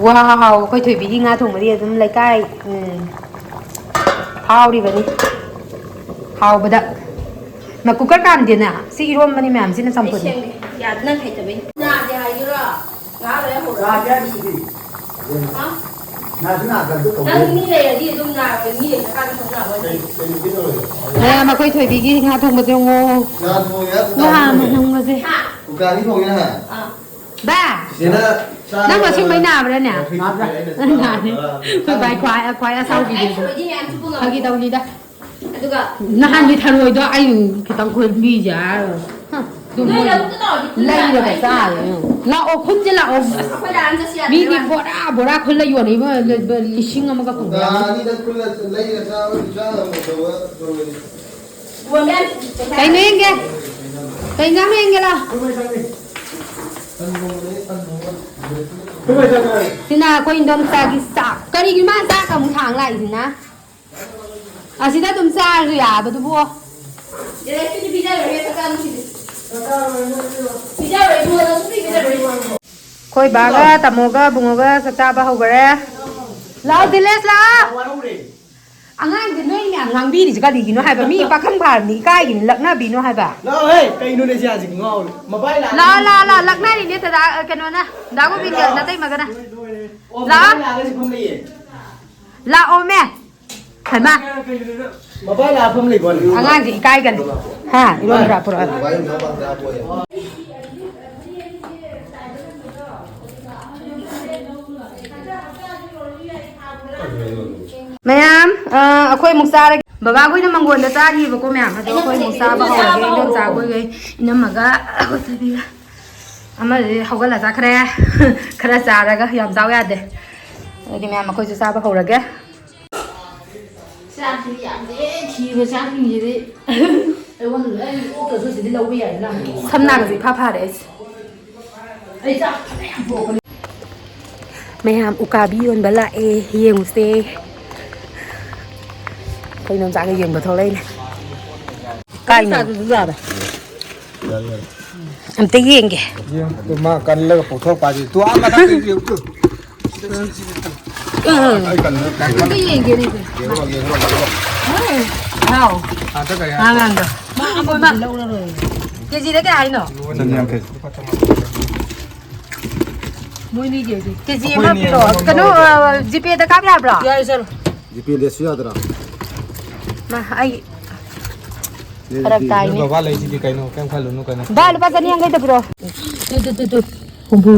ꯋꯥꯎ, ꯑꯩꯈꯣꯏ ꯊꯣꯏꯕꯤꯒꯤ ꯉꯥ ꯊꯣꯡꯕꯗꯤ ꯑꯗꯨꯝ ꯂꯩꯀꯥꯏ, ꯎꯝ, ꯐꯥꯎꯔꯤꯕꯅꯤ ꯍꯥꯎꯕꯗ꯫ ꯃ-, ꯀꯨꯀꯔ ꯀꯥꯝꯗꯦꯅ? ꯁꯤ ꯏꯔꯣꯝꯕꯅꯤ ꯃꯌꯥꯝꯁꯤꯅ ꯑꯩ ꯆꯝꯐꯨꯠꯅꯤ꯫ ꯁꯦꯝꯒꯦ꯫ ꯌꯥꯗ, ꯅꯪ ꯍꯩꯇꯕꯩꯅꯤ꯫ ꯉꯥꯁꯦ ꯍꯥꯏꯒꯦꯔꯣ? ꯉꯥ ꯂꯣꯏꯔꯦ ꯍꯧꯔꯣ꯫ ꯆꯥꯁꯦ ꯍꯥꯏꯕꯁꯤꯗꯤ꯫ ꯍꯥ? ꯅꯥꯁꯨ ꯅꯥꯗꯕꯗꯣ ꯇꯧꯗꯣꯏꯅꯤ꯫ ꯅꯪ ꯃꯤ ꯂꯩꯔꯗꯤ ꯑꯗꯨꯝ ꯅꯥꯔꯣꯏ, ꯃꯤ ꯂꯩꯇ꯭ꯔꯀꯥꯟꯗ ꯈꯛ ꯅꯥꯔꯣꯏ꯫ ꯀꯩ-, ꯀꯩꯅꯣꯒꯤ ꯇꯧꯔꯤꯗꯣ? ꯃꯌꯥꯝ ꯑꯩꯈꯣꯏ ꯊꯣꯏꯕꯤꯒꯤ ꯉꯥ ꯊꯣꯡꯕꯁꯦ ꯌꯦꯡꯉꯣ꯫ ꯉꯥ ꯊꯣꯡꯉꯦ, ꯉꯥ ꯊꯣꯡꯉꯦ꯫ ꯊꯣꯡꯕꯁꯦ꯫ ꯍꯥ? ꯀꯨꯀꯥꯔꯗꯤ ꯊꯣꯡꯉꯦ ꯅꯍꯥꯟ꯫ ꯑꯥ꯫ ꯕꯥ! ꯆꯤꯆꯦꯅ ꯆꯥꯔꯕ ꯅꯪ ꯑꯁꯦꯡꯕꯩ ꯅꯠꯇ꯭ꯔꯒ ꯅꯥꯕ꯭ꯔꯥꯅꯦ? ꯋꯥꯐꯩ ꯅꯥꯗꯦ꯫ ꯆꯤꯆꯦꯅ ꯑꯩꯅ ꯅꯥꯗꯦ꯫ ꯆꯥꯔꯕ? ꯑꯩꯈꯣꯏ ꯕꯥꯏ ꯈ꯭ꯋꯥꯏ, ꯈ꯭ꯋꯥꯏ ꯑꯁꯥꯎꯕꯤꯗꯨꯁꯨ꯫ ꯑꯩ ꯁꯣꯏꯗꯤ ꯃꯌꯥꯝꯁꯨ ꯄꯨꯡꯉꯝ-, ꯐꯥꯒꯤ ꯇꯧꯅꯤꯗ꯫ ꯑꯗꯨꯒ ꯅꯍꯥꯟꯒꯤ ꯊꯔꯣꯏꯗꯣ ꯑꯩ ꯈꯤꯇꯪ ꯈꯨꯟꯕꯤꯁꯦ ꯍꯥꯏꯔꯒ꯫ ꯍ, ꯑꯗꯨ ꯅꯣꯏ ꯃꯣꯏ ꯂꯧꯕꯨꯛꯇ ꯇꯧꯔꯗꯤ ꯈꯨꯟꯕ ꯂꯩꯔꯒ ꯌꯥꯔꯣꯏ꯫ ꯆꯥꯔꯦ꯫ ꯂꯥꯛꯑꯣ, ꯈꯨꯟꯁꯦ ꯂꯥꯛꯑꯣ꯫ ꯑꯩꯈꯣꯏ ꯂꯥꯛꯑ ꯆꯠꯁꯤ ꯌꯥꯗ꯭ꯔꯣ? ꯃꯤꯗꯤ ꯕꯣꯔꯥ ꯕꯣꯔꯥ ꯈꯨꯜꯂ ꯌꯣꯜꯂꯤꯕ ꯂꯤꯁꯤꯡ ꯑꯃꯒ ꯀꯨꯟ꯫ ꯕꯣꯔꯥ ꯑꯅꯤꯗ ꯈꯨꯜꯂ ꯂꯩꯔ ꯆꯥꯕꯗꯤ ꯆꯥ ꯉꯝꯃꯣꯏꯗꯧꯕ ꯊꯔꯣꯏꯅꯤ꯫ ꯀꯩꯅꯣ ꯌꯦꯡꯒꯦ? ꯀꯩ ꯏꯟꯖꯥꯡ ꯌꯦꯡꯒꯦ ꯂꯥꯎ? ꯁꯤꯅ ꯑꯩꯈꯣꯏ ꯏꯟꯗꯣꯝꯆꯥꯒꯤ ꯆꯥꯛ꯫ ꯀꯔꯤꯒꯤꯅꯣ ꯃꯥꯅ ꯆꯥꯛ ꯑꯃꯨꯛ ꯊꯥꯡ ꯂꯥꯛꯏꯁꯤꯅ? ꯑꯁꯤꯗ ꯑꯗꯨꯝ ꯆꯥꯔꯁꯨ ꯌꯥꯕꯗꯨꯕꯨ꯫ ꯄꯤꯖꯔꯣꯏ ꯏꯕꯨꯡꯉꯣ, ꯅꯪ ꯁꯨꯡꯄꯤ ꯄꯤꯖꯔꯣꯏ ꯏꯕꯨꯡꯉꯣ꯫ ꯑꯩꯈꯣꯏ ꯕꯥꯒ ꯇꯥꯃꯣꯒ ꯕꯨꯡꯉꯣꯒ ꯆꯥꯛ ꯆꯥꯕ ꯍꯧꯈꯔꯦ꯫ ꯂꯥꯛꯑꯣ ꯗꯤꯂꯦꯁ, ꯂꯥꯛꯑꯣ꯫ ꯑꯉꯥꯡꯁꯦ ꯅꯣꯏ ꯃꯌꯥꯝ ꯉꯥꯡꯕꯤꯔꯤꯁꯦ ꯀꯔꯤꯒꯤꯅꯣ ꯍꯥꯏꯕ? ꯃꯤ ꯄꯥꯈꯪ ꯐꯥꯔꯕꯅꯤ, ꯏꯀꯥꯏꯒꯤꯅꯤ, ꯂꯛꯅꯕꯤꯅꯣ ꯍꯥꯏꯕ꯫ ꯂꯥꯛꯑꯣꯍꯦ, ꯀꯩꯅꯣꯅꯦ ꯁꯤ ꯍꯧꯖꯤꯛ ꯉꯥꯎꯔꯦ? ꯃꯕꯥꯏ ꯂꯥꯛꯑꯒ ꯂꯥꯛꯑꯣ, ꯂꯥꯛꯑꯣ, ꯂꯥꯛꯑꯣ, ꯂꯥꯛꯅꯔꯤꯅꯦ ꯗꯗꯥ, ꯀꯩꯅꯣꯅ, ꯗꯥ ꯒꯣꯕꯤꯟꯗ, ꯅꯇꯩꯃꯒꯅ꯫ ꯑꯣ, ꯂꯥꯛꯑꯣ꯫ ꯃꯕꯥꯏ ꯂꯥꯛꯑꯒ ꯁꯤ ꯐꯝ ꯂꯩꯌꯦ꯫ ꯂꯥꯛꯑꯣꯃꯦ꯫ ꯍꯩꯃꯥ꯫ ꯃꯕꯥꯏ ꯂꯥꯛꯑ ꯐꯝ ꯂꯩꯕ꯭ꯋꯥꯅꯤ꯫ ꯑꯉꯥꯡꯁꯦ ꯏꯀꯥꯏꯒꯅꯤ꯫ ꯍꯥ, ꯏꯔꯣꯟꯕ꯭ꯔꯥ ꯄꯨꯔꯛꯑꯣ꯫ ꯃꯌꯥꯝ, ꯑ, ꯑꯩꯈꯣꯏ ꯑꯃꯨꯛ ꯆꯥꯔꯒꯦ꯫ ꯕꯕꯥꯈꯣꯏꯅ ꯃꯪꯒꯣꯟꯗ ꯆꯥꯔꯤꯕꯀꯣ ꯃꯌꯥꯝ꯫ ꯑꯗꯣ ꯑꯩꯈꯣꯏ ꯑꯃꯨꯛ ꯆꯥꯕ ꯍꯧꯔꯒꯦ꯫ ꯏꯟꯗꯣꯝꯆꯥ ꯈꯣꯏꯒꯩ, ꯏꯅꯝꯃꯒ ꯑꯩꯈꯣꯏ ꯊꯣꯏꯕꯤꯒ꯫ ꯑꯃꯗꯤ ꯍꯧꯒꯠꯂ ꯆꯠꯈ꯭ꯔꯦ꯫ ꯈꯔ ꯆꯥꯔꯒ, ꯌꯥꯝ ꯆꯥꯎ ꯌꯥꯗꯦ꯫ ꯑꯗꯨꯗꯤ ꯃꯌꯥꯝ ꯑꯩꯈꯣꯏꯁꯨ ꯆꯥꯕ ꯍꯧꯔꯒꯦ꯫ ꯆꯥꯛꯁꯤꯗꯤ ꯌꯥꯝꯗꯦ, ꯊꯤꯕ ꯆꯥꯛꯁꯤꯡꯁꯤꯗꯤ꯫ ꯑꯩꯉꯣꯟꯗ ꯂꯣꯏ ꯑꯣꯛꯇ꯭ꯔꯁꯨ ꯁꯤꯗꯤ ꯂꯧꯕ ꯌꯥꯏꯗꯅ꯫ ꯁꯝ ꯅꯥꯒꯁꯦ ꯏꯐꯥ ꯐꯥꯔꯦ ꯑꯩꯁꯦ꯫ ꯑꯩ ꯆꯥꯛ ꯐꯅꯌꯥꯝ ꯄꯨꯔꯛꯄꯅꯤ꯫ ꯃꯌꯥꯝ ꯎꯀꯥꯕꯤ ꯌꯣꯟꯕ ꯂꯥꯛꯑꯦ, ꯌꯦꯡꯉꯨꯁꯦ꯫ ꯑꯩꯈꯣꯏ ꯏꯟꯗꯣꯝꯆꯥꯒ ꯌꯦꯡꯕ ꯊꯣꯛꯂꯛꯏꯅꯦ꯫ ꯀꯥꯏꯅꯣ? ꯆꯥꯗ꯭ꯔꯁꯨ ꯌꯥꯔꯦ꯫ ꯑꯝꯇ ꯌꯦꯡꯒꯦ꯫ ꯌꯦꯡꯉꯨ, ꯃꯥ ꯀꯜꯂꯒ ꯄꯣꯛꯊꯣꯔꯛꯄ ꯍꯥꯏꯁꯦ꯫ ꯇꯨ ꯑꯥ ꯃꯊꯛꯇ ꯌꯦꯡꯉꯨ꯫ ꯑꯩ ꯀꯜꯂꯒ ꯀꯜꯂꯒ ꯑꯝꯇ ꯌꯦꯡꯒꯦꯅꯦ꯫ ꯌꯦꯡꯉꯨ, ꯌꯦꯡꯉꯨ, ꯌꯦꯡꯉꯨ꯫ ꯍꯥꯎ꯫ ꯑꯥꯗ ꯀꯔꯤ ꯍꯥꯏ? ꯑꯉꯥꯡꯗꯣ꯫ ꯃꯥ ꯑꯃ ꯂꯧꯔꯔꯣꯏ꯫ ꯀꯦꯖꯤꯗ ꯀꯌꯥ ꯍꯥꯏꯅꯣ? ꯆꯅꯤ ꯌꯥꯡꯈꯩ꯫ ꯃꯣꯏꯅꯤꯒꯤ ꯀꯦꯖꯤ ꯑꯃ ꯑꯩꯈꯣꯏꯅꯤ ꯄꯤꯔꯛꯑꯣ꯫ ꯑꯃꯃꯝ ꯀꯩꯅꯣ, ꯂꯧꯔꯒꯦ꯫ ꯑ, ꯖꯤꯄꯦꯗ ꯀꯥꯞ ꯌꯥꯕ꯭ꯔꯣ? ꯌꯥꯏ, ꯆꯠꯂꯣ꯫ ꯖꯤꯄꯦ ꯂꯦꯁꯁꯨ ꯌꯥꯗ꯭ꯔꯥ? ꯃꯥ, ꯑꯩ ꯐꯔꯛ ꯇꯥꯏꯅꯦ꯫ ꯅꯣꯏ ꯕꯕꯥ ꯂꯩꯁꯤꯗꯤ ꯀꯩꯅꯣ, ꯀꯩꯝ ꯈꯜꯂꯨꯅꯨ ꯀꯩꯅꯣ꯫ ꯕꯥ, ꯂꯨꯄꯥ ꯆꯅꯤ ꯌꯥꯡꯈꯩꯇ ꯄꯤꯔꯛꯑꯣ꯫ Two, two, two, two. ꯍꯨꯝꯐꯨ,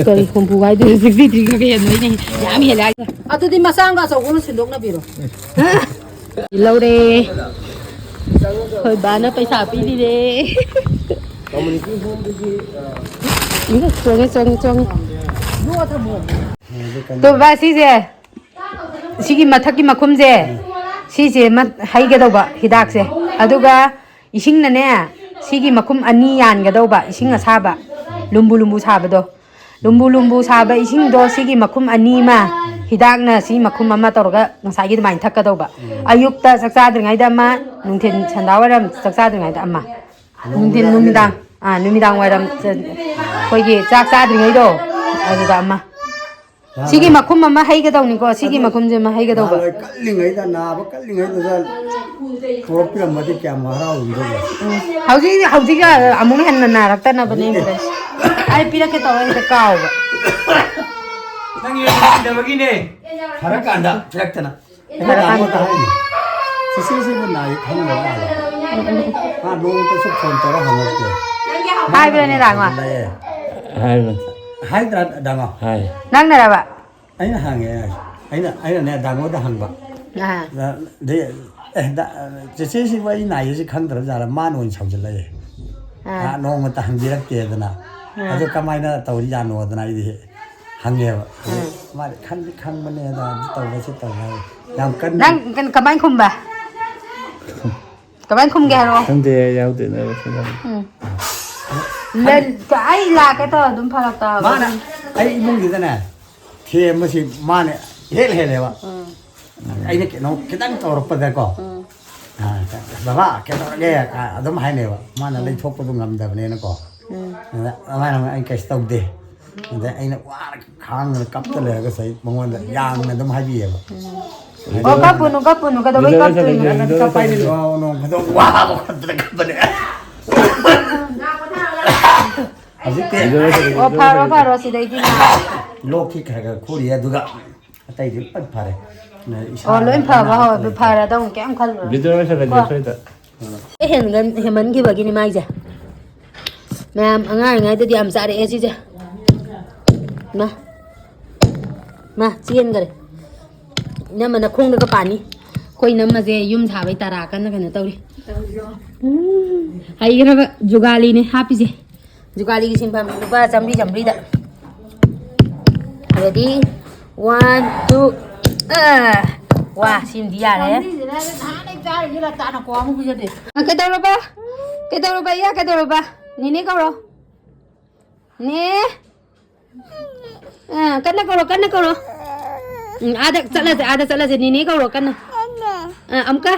ꯀꯔꯤ ꯍꯨꯝꯐꯨ ꯍꯥꯏꯗꯣꯏꯅꯣ? ꯁꯤꯛꯁꯇꯤ ꯊ꯭ꯔꯤꯒ ꯍꯦꯟꯕꯩꯅꯦ꯫ ꯌꯥꯝ ꯍꯦꯜꯂꯦ ꯍꯥꯏꯁꯦ꯫ ꯑꯗꯨꯗꯤ ꯃꯆꯥ ꯑꯃꯒ ꯑꯆꯧꯕ ꯑꯃ ꯁꯤꯟꯗꯣꯛꯅꯕꯤꯔꯣ꯫ ꯂꯧꯔꯦ꯫ ꯑꯩꯈꯣꯏ ꯕꯥꯅ ꯄꯩꯁꯥ ꯄꯤꯔꯤꯔꯦ꯫ ꯆꯣꯡꯉꯦ, ꯆꯣꯡꯉꯦ, ꯆꯣꯡꯉꯦ꯫ ꯇꯣ ꯕꯥ, ꯁꯤꯁꯦ, ꯁꯤꯒꯤ ꯃꯊꯛꯀꯤ ꯃꯈꯨꯝꯁꯦ, ꯁꯤꯁꯦ ꯑꯃ ꯍꯩꯒꯗꯧꯕ ꯍꯤꯗꯥꯛꯁꯦ꯫ ꯑꯗꯨꯒ ꯏꯁꯤꯡꯅꯅꯦ, ꯁꯤꯒꯤ ꯃꯈꯨꯝ ꯑꯅꯤ ꯌꯥꯟꯒꯗꯧꯕ, ꯏꯁꯤꯡ ꯑꯁꯥꯕ, ꯂꯨꯝꯕꯨ ꯂꯨꯝꯕꯨ ꯁꯥꯕꯗꯣ꯫ ꯂꯨꯝꯕꯨ ꯂꯨꯝꯕꯨ ꯁꯥꯕ ꯏꯁꯤꯡꯗꯣ ꯁꯤꯒꯤ ꯃꯈꯨꯝ ꯑꯅꯤ ꯑꯃ, ꯍꯤꯗꯥꯛꯅ ꯁꯤ ꯃꯈꯨꯝ ꯑꯃ ꯇꯧꯔꯒ ꯉꯁꯥꯏꯒꯤ ꯑꯗꯨꯃꯥꯏꯅ ꯊꯛꯀꯗꯧꯕ꯫ ꯑꯌꯨꯛꯇ ꯆꯥꯛ ꯆꯥꯗ꯭ꯔꯤꯉꯩꯗ ꯑꯃ, ꯅꯨꯡꯊꯤꯟ ꯁꯟꯗꯥ ꯋꯥꯏꯔꯝ ꯆꯥꯛ ꯆꯥꯗ꯭ꯔꯤꯉꯩꯗ ꯑꯃ, ꯅꯨꯡꯊꯤꯟ, ꯅꯨꯃꯤꯗꯥꯡ, ꯑꯥ, ꯅꯨꯃꯤꯗꯥꯡ ꯋꯥꯏꯔꯝ, ꯑꯩꯈꯣꯏꯒꯤ ꯆꯥꯛ ꯆꯥꯗ꯭ꯔꯤꯉꯩꯗꯣ, ꯑꯗꯨꯗ ꯑꯃ꯫ ꯁꯤꯒꯤ ꯃꯈꯨꯝ ꯑꯃ ꯍꯩꯒꯗꯧꯅꯤꯀꯣ, ꯁꯤꯒꯤ ꯃꯈꯨꯝꯁꯦ ꯑꯃ ꯍꯩꯒꯗꯧꯕ꯫ ꯅꯍꯥꯟꯋꯥꯏ ꯀꯜꯂꯤꯉꯩꯗ, ꯅꯥꯕ ꯀꯜꯂꯤꯉꯩꯗꯨꯗ ꯄꯨꯔꯛꯄꯤꯔꯝꯃꯗꯤ ꯀꯌꯥꯝ ꯍꯔꯥꯎꯔꯝꯗꯧꯕ꯫ ꯎꯝ꯫ ꯍꯧꯖꯤꯛ, ꯍꯧꯖꯤꯛ ꯑꯃꯨꯛ ꯍꯦꯟꯅ ꯅꯥꯔꯛꯇꯅꯕꯅꯦ꯫ ꯑꯩ ꯄꯤꯔꯛꯀꯦ ꯇꯧꯔ ꯍꯦꯛꯇ ꯀꯥꯎꯕ꯫ ꯅꯪ ꯌꯦꯡꯗꯕꯒꯤꯅꯦ꯫ ꯐꯔꯀꯥꯟꯗ ꯄꯤꯔꯛꯇꯅ꯫ ꯑꯩꯅ ꯗꯥꯃꯣꯗ ꯍꯥꯏꯅꯤ꯫ ꯆꯤꯆꯦꯁꯤꯕꯨ ꯅꯥꯏ ꯈꯪꯗꯕ ꯃꯥꯜꯂꯦ꯫ ꯃꯥ ꯅꯣꯡꯃꯇꯁꯨ ꯐꯣꯟ ꯇꯧꯔ ꯍꯪꯉꯛꯇꯦ꯫ ꯍꯥꯏꯕ꯭ꯔꯅꯦ, ꯗꯥꯃꯣ? ꯂꯩꯌꯦ꯫ ꯍꯥꯏꯕꯅꯤ꯫ ꯍꯥꯏꯗ꯭ꯔꯥ, ꯗꯥꯃꯣ? ꯍꯥꯏ꯫ ꯅꯪꯅꯔꯕ? ꯑꯩꯅ ꯍꯪꯉꯦ꯫ ꯑꯩꯅ, ꯑꯩꯅꯅꯦ, ꯗꯥꯃꯣꯗ ꯍꯪꯕ꯫ ꯑꯥ꯫ ꯑꯗ, ꯑꯗꯩ, "ꯑꯦ, ꯗꯥ, ꯆꯦꯆꯦꯁꯤꯕꯨ ꯑꯩ ꯅꯥꯏꯁꯤ ꯈꯪꯗ꯭ꯔꯕ ꯖꯥꯠꯂ?" ꯃꯥꯅ ꯑꯣꯏꯅ ꯁꯥꯎꯖꯜꯂꯛꯑꯦ꯫ ꯑꯥ꯫ "ꯑꯥ, ꯅꯣꯡꯃꯇ ꯍꯪꯕꯤꯔꯛꯇꯦꯗꯅ꯫ ꯑꯥ꯫ ꯑꯗꯨ ꯀꯃꯥꯏꯅ ꯇꯧꯔꯤꯖꯥꯠꯅꯣꯗꯅ?" ꯑꯩꯗꯤ ꯍꯪꯉꯦꯕ꯫ ꯑꯥ꯫ ꯃꯥꯗꯤ ꯈꯪꯗꯤ ꯈꯪꯕꯅꯦ, ꯑꯗ ꯑꯗꯨ ꯇꯧꯕ ꯁꯤ ꯇꯧꯕ ꯍꯥꯏ꯫ ꯌꯥꯝ ꯀꯟꯅ ꯅꯪ ꯀꯩꯅꯣ ꯀꯃꯥꯏꯅ ꯈꯨꯝꯕ? ꯀꯃꯥꯏꯅ ꯈꯨꯝꯒꯦ ꯍꯥꯏꯔꯛꯑꯣ꯫ ꯈꯪꯗꯦ, ꯑꯩ ꯌꯥꯎꯗꯦꯅꯦ, ꯃꯁꯤꯗ꯫ ꯎꯝ꯫ ꯂꯟ-, ꯑꯩ ꯂꯥꯛꯀꯦ ꯇꯧꯔ ꯑꯗꯨꯝ ꯐꯔꯛ ꯇꯥꯕ꯫ ꯃꯥꯅ ꯑꯩ ꯏꯃꯨꯡꯁꯤꯗꯅꯦ, ꯊꯦꯝꯕꯁꯤ ꯃꯥꯅ ꯏꯍꯦꯜ ꯍꯦꯜꯂꯦꯕ꯫ ꯎꯝ꯫ ꯑꯩꯅ ꯀꯩꯅꯣ ꯈꯤꯇꯪ ꯇꯧꯔꯛꯄꯗꯀꯣ, ꯎꯝ꯫ "ꯑ, ꯕꯕꯥ, ꯀꯩꯗꯧꯔꯒꯦ?" ꯑꯗꯨꯝ ꯍꯥꯏꯅꯦꯕ꯫ ꯃꯥꯅ ꯎꯝ꯫ ꯂꯩꯊꯣꯛꯄꯗꯣ ꯉꯝꯗꯕꯅꯤꯅꯀꯣ꯫ ꯎꯝ꯫ ꯑꯗ ꯑꯗꯨꯃꯥꯏꯅ ꯑꯩ ꯀꯩꯁꯨ ꯇꯧꯗꯦ꯫ ꯑꯗ ꯑꯩꯅ ꯋꯥꯅ ꯈꯥꯡꯗꯅ ꯀꯞꯇ ꯂꯩꯔꯒꯁꯨ ꯑꯩ ꯃꯉꯣꯟꯗ ꯌꯥꯝꯅ ꯑꯗꯨꯝ ꯍꯥꯏꯕꯤꯌꯦꯕ꯫ ꯎꯝ꯫ ꯑꯣ, ꯀꯞꯄꯨꯅꯨ, ꯀꯞꯄꯨꯅꯨ, ꯀꯩꯗꯧꯕꯩ ꯀꯞꯇꯣꯏꯅꯣ? ꯀꯞꯄ ꯍꯥꯏꯅꯤ, ꯅꯣꯡ ꯐꯥꯗꯣꯛ ꯋꯥꯕ ꯈꯣꯠꯄꯗ ꯀꯞꯄꯅꯦ꯫ ꯍꯧꯖꯤꯛꯇꯤ ꯑꯣ, ꯐꯔꯣ, ꯐꯔꯣ, ꯁꯤꯗꯩꯗꯤ ꯅꯥ-, ꯂꯣꯛꯁꯤ ꯈꯔ ꯈꯔ ꯈꯨꯔꯤ, ꯑꯗꯨꯒ ꯑꯇꯩꯗꯤ ꯂꯣꯏ ꯐꯔꯦ꯫ ꯏꯁꯥ ꯑꯣ, ꯂꯣꯏ ꯐꯕ ꯅꯥꯕ ꯍꯧꯔꯕ, ꯂꯩꯇ꯭ꯔꯦ꯫ ꯐꯔꯦ, ꯑꯗꯨꯝ ꯀꯩꯝ ꯈꯜꯂꯨꯔꯅꯨ꯫ ꯚꯤꯗꯤꯑꯣ ꯂꯣꯏꯁꯜꯂꯁꯦ ꯀꯣ? ꯁ꯭ꯋꯥꯏꯗ꯫ ꯑꯦ, ꯍꯦꯟꯒꯟ-, ꯍꯦꯟꯃꯟꯈꯤꯕꯒꯤꯅꯤ ꯃꯥꯏꯁꯦ꯫ ꯃꯌꯥꯝ ꯑꯉꯥꯡ ꯑꯣꯏꯔꯤꯉꯩꯗꯗꯤ ꯌꯥꯝ ꯆꯥꯔꯛꯑꯦ ꯁꯤꯁꯦ꯫ ꯃꯥ, ꯃꯥ, ꯆꯦꯟꯈꯔꯦ꯫ ꯏꯅꯝꯃꯅ ꯈꯣꯡꯗꯒ ꯄꯥꯅꯤ꯫ ꯑꯩꯈꯣꯏ ꯅꯝꯃꯁꯦ ꯌꯨꯝ ꯁꯥꯕꯩ ꯇꯔꯥ ꯀꯟꯅ ꯀꯩꯅꯣ ꯇꯧꯔꯤ꯫ ꯎꯝ, ꯍꯩꯈ꯭ꯔꯕ ꯖꯨꯒꯥꯂꯤꯅꯦ ꯍꯥꯞꯄꯤꯁꯦ꯫ ꯖꯨꯒꯥꯂꯤꯒꯤ ꯁꯤꯟꯐꯝ ꯂꯨꯄꯥ ꯆꯥꯝꯃꯔꯤ ꯆꯥꯝꯃꯔꯤꯗ꯫ Ready? One, two. ꯑ, ꯋꯥ, ꯁꯤꯃꯗꯤ ꯌꯥꯔꯦ꯫ ꯆꯥꯝꯃꯔꯤꯁꯤꯅ ꯅꯍꯥꯟꯗꯩ ꯆꯥꯔꯤꯁꯦ ꯂꯇꯥꯅ ꯀ꯭ꯋꯥ ꯑꯃ ꯄꯤꯖꯗꯦ꯫ ꯑ, ꯀꯩꯗꯧꯔꯕ? ꯀꯩꯗꯧꯔꯕ, ꯏꯌꯥ, ꯀꯩꯗꯧꯔꯕ? ꯅꯦꯅꯦ ꯀꯧꯔꯣ꯫ ꯅꯦ꯫ ꯑ, ꯀꯟꯅ ꯀꯧꯔꯣ, ꯀꯟꯅ ꯀꯧꯔꯣ꯫ ꯎꯝ, ꯑꯥꯗ ꯆꯠꯂꯁꯦ, ꯑꯥꯗ ꯆꯠꯂꯁꯦ꯫ ꯅꯦꯅꯦ ꯀꯧꯔꯣ ꯀꯟꯅ꯫ ꯑ, ꯑꯃꯨꯛꯀ꯫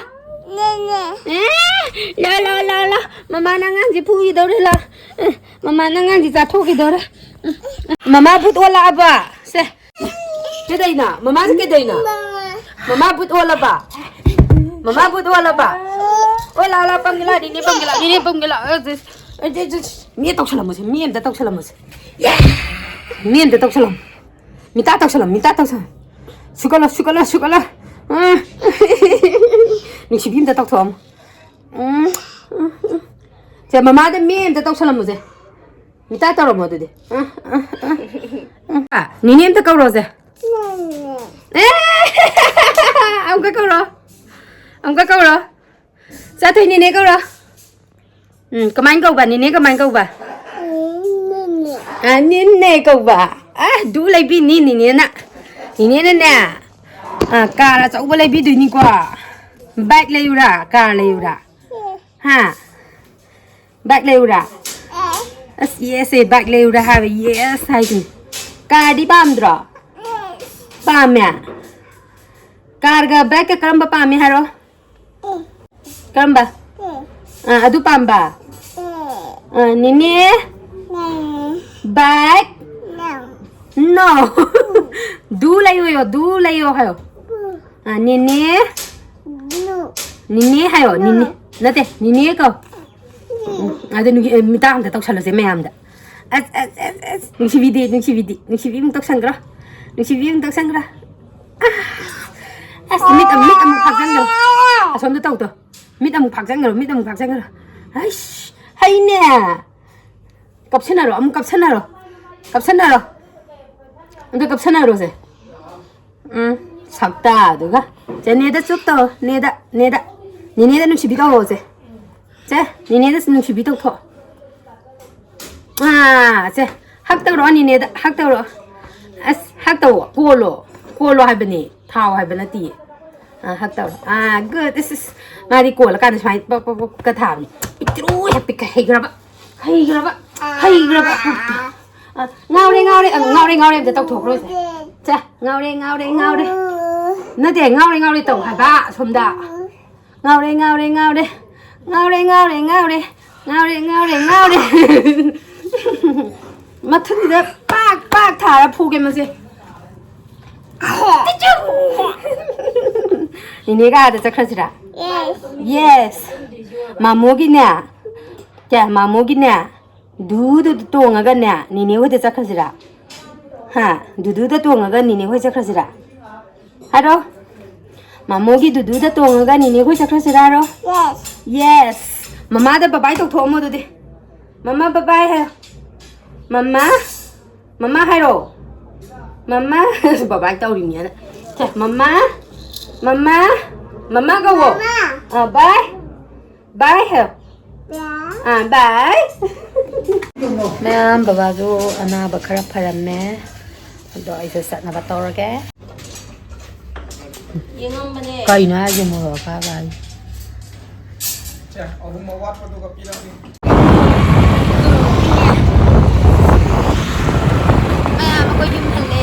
ꯑꯦ, ꯂꯥ, ꯂꯥ, ꯂꯥ, ꯂꯥ꯫ ꯃꯃꯥꯅ ꯑꯉꯥꯡꯁꯦ ꯐꯨꯈꯤꯗꯧꯔꯦ, ꯂꯥ꯫ ꯑ, ꯃꯃꯥꯅ ꯑꯉꯥꯡꯁꯦ ꯆꯥꯊꯣꯛꯈꯤꯗꯧꯔꯦ꯫ ꯎꯝ, ꯃꯃꯥ ꯕꯨꯠ ꯑꯣꯜꯂꯛꯑꯕ? ꯁꯦ꯫ ꯀꯩꯗꯧꯅꯣ? ꯃꯃꯥꯁꯦ ꯀꯩꯗꯧꯅꯣ? ꯃꯃꯥ ꯕꯨꯠ ꯑꯣꯜꯂꯕ? ꯃꯃꯥ ꯕꯨꯠ ꯑꯣꯜꯂꯕ? ꯑꯣ, ꯂꯥ, ꯂꯥ, ꯄꯝꯒꯦ, ꯂꯥ, ꯅꯦꯅꯦ ꯄꯝꯒꯦ, ꯂꯥ, ꯅꯦꯅꯦ ꯄꯝꯒꯦ, ꯂꯥ꯫ ꯑ, ꯖ-, ꯑ, ꯖ-, ꯖ-, ꯃꯤ ꯇꯧꯁꯜꯂꯝꯃꯣꯁꯦ, ꯃꯤ ꯑꯝꯇ ꯇꯧꯁꯜꯂꯝꯃꯣꯁꯦ꯫ ꯃꯤ ꯑꯝꯇ ꯇꯧꯁꯜꯂꯝꯃꯣ꯫ ꯃꯤꯇꯥ ꯇꯧꯁꯜꯂꯝꯃꯣ, ꯃꯤꯇꯥ ꯇꯧꯁꯜꯂꯝꯃꯣ꯫ ꯁꯨꯒꯠꯂꯣ, ꯁꯨꯒꯠꯂꯣ, ꯁꯨꯒꯠꯂꯣ꯫ ꯑ꯫ ꯅꯨꯡꯁꯤꯕꯤ ꯑꯝꯇ ꯇꯧꯊꯣꯛꯑꯝꯃꯣ꯫ ꯎꯝ, ꯎꯝ, ꯎꯝ꯫ ꯁꯦ, ꯃꯃꯥꯗ ꯃꯤ ꯑꯝꯇ ꯇꯧꯁꯜꯂꯝꯃꯨꯁꯦ꯫ ꯃꯤꯇꯥ ꯇꯧꯔꯝꯃꯣ ꯑꯗꯨꯗꯤ꯫ ꯑ, ꯑ, ꯑ, ꯑ꯫ ꯅꯤꯅꯦ ꯑꯝꯇ ꯀꯧꯔꯣꯁꯦ꯫ ꯑꯦ! ꯑꯃꯨꯛꯀ ꯀꯧꯔꯣ꯫ ꯑꯃꯨꯛꯀ ꯀꯧꯔꯣ꯫ ꯆꯥꯊꯣꯏ ꯅꯤꯅꯦ ꯀꯧꯔꯣ꯫ ꯎꯝ, ꯀꯃꯥꯏꯅ ꯀꯧꯕ? ꯅꯤꯅꯦ ꯀꯃꯥꯏꯅ ꯀꯧꯕ? ꯑ, ꯅꯤꯅꯦ ꯀꯧꯕ꯫ ꯑ, ꯗꯨ ꯂꯩꯕꯤꯅꯤ ꯅꯤꯅꯦꯅ꯫ ꯅꯤꯅꯦꯅꯅꯦ, ꯑ, ꯀꯥꯔ ꯑꯆꯧꯕ ꯂꯩꯕꯤꯗꯣꯏꯅꯤꯀꯣ꯫ ꯕꯥꯏꯛ ꯂꯩꯌꯨꯔꯥ? ꯀꯥꯔ ꯂꯩꯌꯨꯔꯥ? ꯍꯥ? ꯕꯥꯏꯛ ꯂꯩꯌꯨꯔꯥ? ꯑꯁ, ꯌꯦꯁꯁꯦ, ꯕꯥꯏꯛ ꯂꯩꯌꯨꯔꯥ ꯍꯥꯏꯕ, ꯌꯦꯁ ꯍꯥꯏꯁꯤꯅꯤ꯫ ꯀꯥꯔꯗꯤ ꯄꯥꯝꯗ꯭ꯔꯣ? ꯄꯥꯝꯃꯦ? ꯀꯥꯔꯒ ꯕꯥꯏꯛꯀ ꯀꯔꯝꯕ ꯄꯥꯝꯃꯤ ꯍꯥꯏꯔꯣ? ꯀꯔꯝꯕ? ꯑꯥ, ꯑꯗꯨ ꯄꯥꯝꯕ? ꯑꯥ, ꯅꯦꯅꯦ? ꯕꯥꯏꯛ? ꯅꯣ꯫ ꯗꯨ ꯂꯩꯌꯣꯌꯣ, ꯗꯨ ꯂꯩꯌꯣ ꯍꯥꯏꯌꯣ꯫ ꯑꯥ, ꯅꯦꯅꯦ? ꯅꯦꯅꯦ ꯍꯥꯏꯌꯣ, ꯅꯦꯅꯦ꯫ ꯅꯠꯇꯦ, ꯅꯦꯅꯦ ꯀꯧ꯫ ꯎꯝ, ꯑꯗꯨ ꯅꯨꯄꯤ-, ꯑꯦ, ꯃꯤꯇꯥ ꯑꯝꯇ ꯇꯧꯁꯜꯂꯁꯦ ꯃꯌꯥꯝꯗ꯫ ꯑꯁ, ꯑꯁ, ꯑꯁ, ꯑꯁ, ꯅꯨꯡꯁꯤꯕꯤꯗꯤ, ꯅꯨꯡꯁꯤꯕꯤꯗꯤ, ꯅꯨꯡꯁꯤꯕꯤ ꯑꯃꯨꯛ ꯇꯧꯁꯟꯈ꯭ꯔꯣ꯫ ꯅꯨꯡꯁꯤꯕꯤ ꯑꯃꯨꯛ ꯇꯧꯁꯟꯈ꯭ꯔꯣ꯫ ꯑꯁ, ꯃꯤꯠ ꯑꯃꯨꯛ, ꯃꯤꯠ ꯑꯃꯨꯛ ꯐꯥꯛꯆꯟꯈ꯭ꯔꯣ꯫ ꯑꯁꯣꯝꯗ ꯇꯧ, ꯇꯧ꯫ ꯃꯤꯠ ꯑꯃꯨꯛ ꯐꯥꯛꯆꯟꯈ꯭ꯔꯣ, ꯃꯤꯠ ꯑꯃꯨꯛ ꯐꯥꯛꯆꯟꯈ꯭ꯔꯣ꯫ ꯑꯩꯁ, ꯍꯩꯅꯦ꯫ ꯀꯞꯁꯟꯅꯔꯣ, ꯑꯃꯨꯛ ꯀꯞꯁꯟꯅꯔꯣ꯫ ꯀꯞꯁꯟꯅꯔꯣ꯫ ꯑꯝꯇ ꯀꯞꯁꯟꯅꯔꯣꯁꯦ꯫ ꯎꯝ, ꯁꯛꯇꯥꯗꯨꯒ꯫ ꯁꯦ, ꯅꯦꯗ ꯆꯨꯞ ꯇꯧꯔꯣ꯫ ꯅꯦꯗ, ꯅꯦꯗ꯫ ꯅꯦꯅꯦꯗ ꯅꯨꯡꯁꯤꯕꯤ ꯇꯧꯔꯣ, ꯁꯦ꯫ ꯁꯦ, ꯅꯦꯅꯦꯗ ꯅꯨꯡꯁꯤꯕꯤ ꯇꯧꯊꯣꯛ꯫ ꯑꯥ, ꯁꯦ꯫ ꯍꯛ ꯇꯧꯔꯣ, ꯅꯦꯅꯦꯗ꯫ ꯍꯛ ꯇꯧꯔꯣ꯫ ꯑꯁ, ꯍꯛ ꯇꯧꯑꯣ꯫ ꯀꯣꯜꯂꯣ꯫ ꯀꯣꯜꯂꯣ ꯍꯥꯏꯕꯅꯦ꯫ ꯊꯥꯎ ꯍꯥꯏꯕ ꯅꯠꯇꯤꯌꯦ꯫ ꯑꯥ, ꯍꯛ ꯇꯧꯔꯣ꯫ ꯑꯥ, good. ꯏꯁ, ꯏꯁ꯫ ꯃꯥꯗꯤ ꯀꯣꯜꯂꯀꯥꯟꯗ ꯁꯨꯃꯥꯏꯅ ꯄꯛ, ꯄꯛ, ꯄꯛ, ꯄꯛꯀ ꯊꯥꯕꯅꯤ꯫ ꯄꯤꯛꯇ꯭ꯔꯨ ꯍꯦꯛ ꯄꯤꯛꯀ ꯍꯩꯈ꯭ꯔꯕ꯫ ꯍꯩꯈ꯭ꯔꯕ꯫ ꯍꯩꯈ꯭ꯔꯕ꯫ ꯑ, ꯉꯥꯎꯔꯦ, ꯉꯥꯎꯔꯦ, ꯑ, ꯉꯥꯎꯔꯦ, ꯉꯥꯎꯔꯦ ꯑꯝꯇ ꯇꯧꯊꯣꯛꯈ꯭ꯔꯣꯁꯦ꯫ ꯁꯦ, ꯉꯥꯎꯔꯦ, ꯉꯥꯎꯔꯦ, ꯉꯥꯎꯔꯦ꯫ ꯅꯠꯇꯦ, ꯉꯥꯎꯔꯦ, ꯉꯥꯎꯔꯦ ꯇꯧ ꯍꯥꯏꯕ, ꯑꯁꯣꯝꯗ꯫ ꯉꯥꯎꯔꯦ, ꯉꯥꯎꯔꯦ, ꯉꯥꯎꯔꯦ꯫ ꯉꯥꯎꯔꯦ, ꯉꯥꯎꯔꯦ, ꯉꯥꯎꯔꯦ꯫ ꯉꯥꯎꯔꯦ, ꯉꯥꯎꯔꯦ, ꯉꯥꯎꯔꯦ꯫ ꯃꯊꯨꯟꯗ ꯄꯥꯛ, ꯄꯥꯛ ꯊꯥꯔ ꯐꯨꯒꯦ ꯃꯁꯦ꯫ ꯅꯦꯅꯦꯒ ꯑꯥꯗ ꯆꯠꯈ꯭ꯔꯁꯤꯔꯥ? Yes. Yes. ꯃꯥꯃꯣꯒꯤꯅꯦ꯫ ꯀꯌꯥ, ꯃꯥꯃꯣꯒꯤꯅꯦ? ꯗꯨꯗꯨꯗ ꯇꯣꯡꯉꯒꯅꯦ, ꯅꯦꯅꯦ ꯍꯣꯏꯗ ꯆꯠꯈ꯭ꯔꯁꯤꯔꯥ? ꯍꯥ? ꯗꯨꯗꯨꯗ ꯇꯣꯡꯉꯒ ꯅꯦꯅꯦ ꯍꯣꯏ ꯆꯠꯈ꯭ꯔꯁꯤꯔꯥ? ꯍꯥꯏꯔꯣ꯫ ꯃꯥꯃꯣꯒꯤ ꯗꯨꯗꯨꯗ ꯇꯣꯡꯉꯒ ꯅꯦꯅꯦ ꯍꯣꯏ ꯆꯠꯈ꯭ꯔꯁꯤꯔꯥ ꯍꯥꯏꯔꯣ? Yes. Yes. ꯃꯃꯥꯗ bye bye ꯇꯧꯊꯣꯛꯑꯝꯃꯣ ꯑꯗꯨꯗꯤ꯫ ꯃꯃꯥ bye bye ꯍꯥꯏꯌꯣ꯫ ꯃꯃꯥ, ꯃꯃꯥ ꯍꯥꯏꯔꯣ꯫ ꯃꯃꯥ, bye bye ꯇꯧꯔꯤꯅꯦꯅ꯫ ꯁꯦ, ꯃꯃꯥ, ꯃꯃꯥ, ꯃꯃꯥ ꯀꯧꯋꯣ꯫ ꯃꯃꯥ꯫ ꯑ, bye꯫ Bye ꯍꯥꯏꯌꯣ꯫ ꯑꯥ, bye꯫ ꯃꯌꯥꯝ, ꯕꯕꯥꯁꯨ ꯑꯅꯥꯕ ꯈꯔ ꯐꯔꯝꯃꯦ꯫ ꯑꯗꯣ ꯑꯩꯁꯨ ꯆꯠꯅꯕ ꯇꯧꯔꯒꯦ꯫ ꯌꯦꯡꯉꯝꯕꯅꯦ꯫ ꯀꯩꯅꯣ ꯍꯥꯏꯁꯦ, ꯃꯣꯔꯣꯛ ꯑꯀꯥꯕ ꯍꯥꯏꯁꯦ? ꯁꯦ, ꯑꯍꯨꯝ ꯑꯋꯥꯠꯄꯗꯨꯒ ꯄꯤꯔꯛꯑꯒꯦ꯫ ꯃꯌꯥꯝ ꯑꯩꯈꯣꯏ ꯌꯨꯝ ꯍꯜꯂꯦ꯫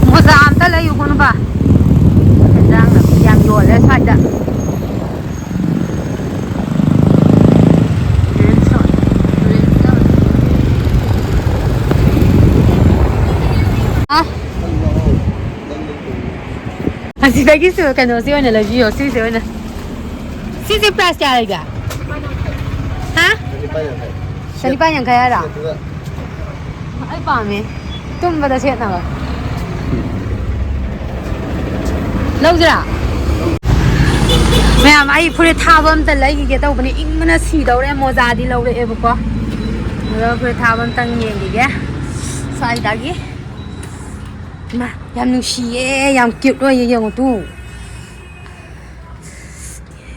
ꯃꯣꯖꯥ ꯑꯝꯇ ꯂꯩꯌꯨꯀꯣ, ꯅꯨꯄꯥ꯫ ꯏꯟꯖꯥꯡ ꯅꯥꯄꯤ ꯌꯥꯝ ꯌꯣꯜꯂꯦ ꯁ꯭ꯋꯥꯏꯗ꯫ ꯑ? ꯑꯁꯤꯗꯒꯤꯁꯨ ꯀꯩꯅꯣꯁꯤ ꯑꯣꯏꯅ ꯂꯩꯕꯤꯌꯣ, ꯁꯤꯁꯦ ꯑꯣꯏꯅ꯫ ꯁꯤꯁꯦ price ꯀꯌꯥ ꯂꯩꯒꯦ? ꯍꯥ? ꯆꯅꯤꯄꯥꯟ ꯌꯥꯡꯈꯩ ꯍꯥꯏꯔꯣ? ꯑꯩ ꯄꯥꯝꯃꯦ꯫ ꯇꯨꯝꯕꯗ ꯁꯦꯠꯅꯕ꯫ ꯂꯧꯁꯤꯔꯥ? ꯃꯌꯥꯝ, ꯑꯩ ꯐꯨꯔꯤꯠ ꯊꯥꯕ ꯑꯝꯇ ꯂꯩꯈꯤꯒꯦ ꯇꯧꯕꯅꯦ, ꯏꯪꯕꯅ ꯁꯤꯗꯧꯔꯦ꯫ ꯃꯣꯖꯥꯗꯤ ꯂꯧꯔꯛꯑꯦꯕꯀꯣ, ꯑꯗꯣ ꯐꯨꯔꯤꯠ ꯊꯥꯕ ꯑꯝꯇꯪ ꯌꯦꯡꯈꯤꯒꯦ ꯁ꯭ꯋꯥꯏꯗꯒꯤ꯫ ꯏꯃꯥ, ꯌꯥꯝ ꯅꯨꯡꯁꯤꯌꯦ, ꯌꯥꯝ ꯀ꯭ꯌꯨꯠ ꯑꯣꯏꯌꯦ, ꯌꯦꯡꯉꯨ ꯇꯨ꯫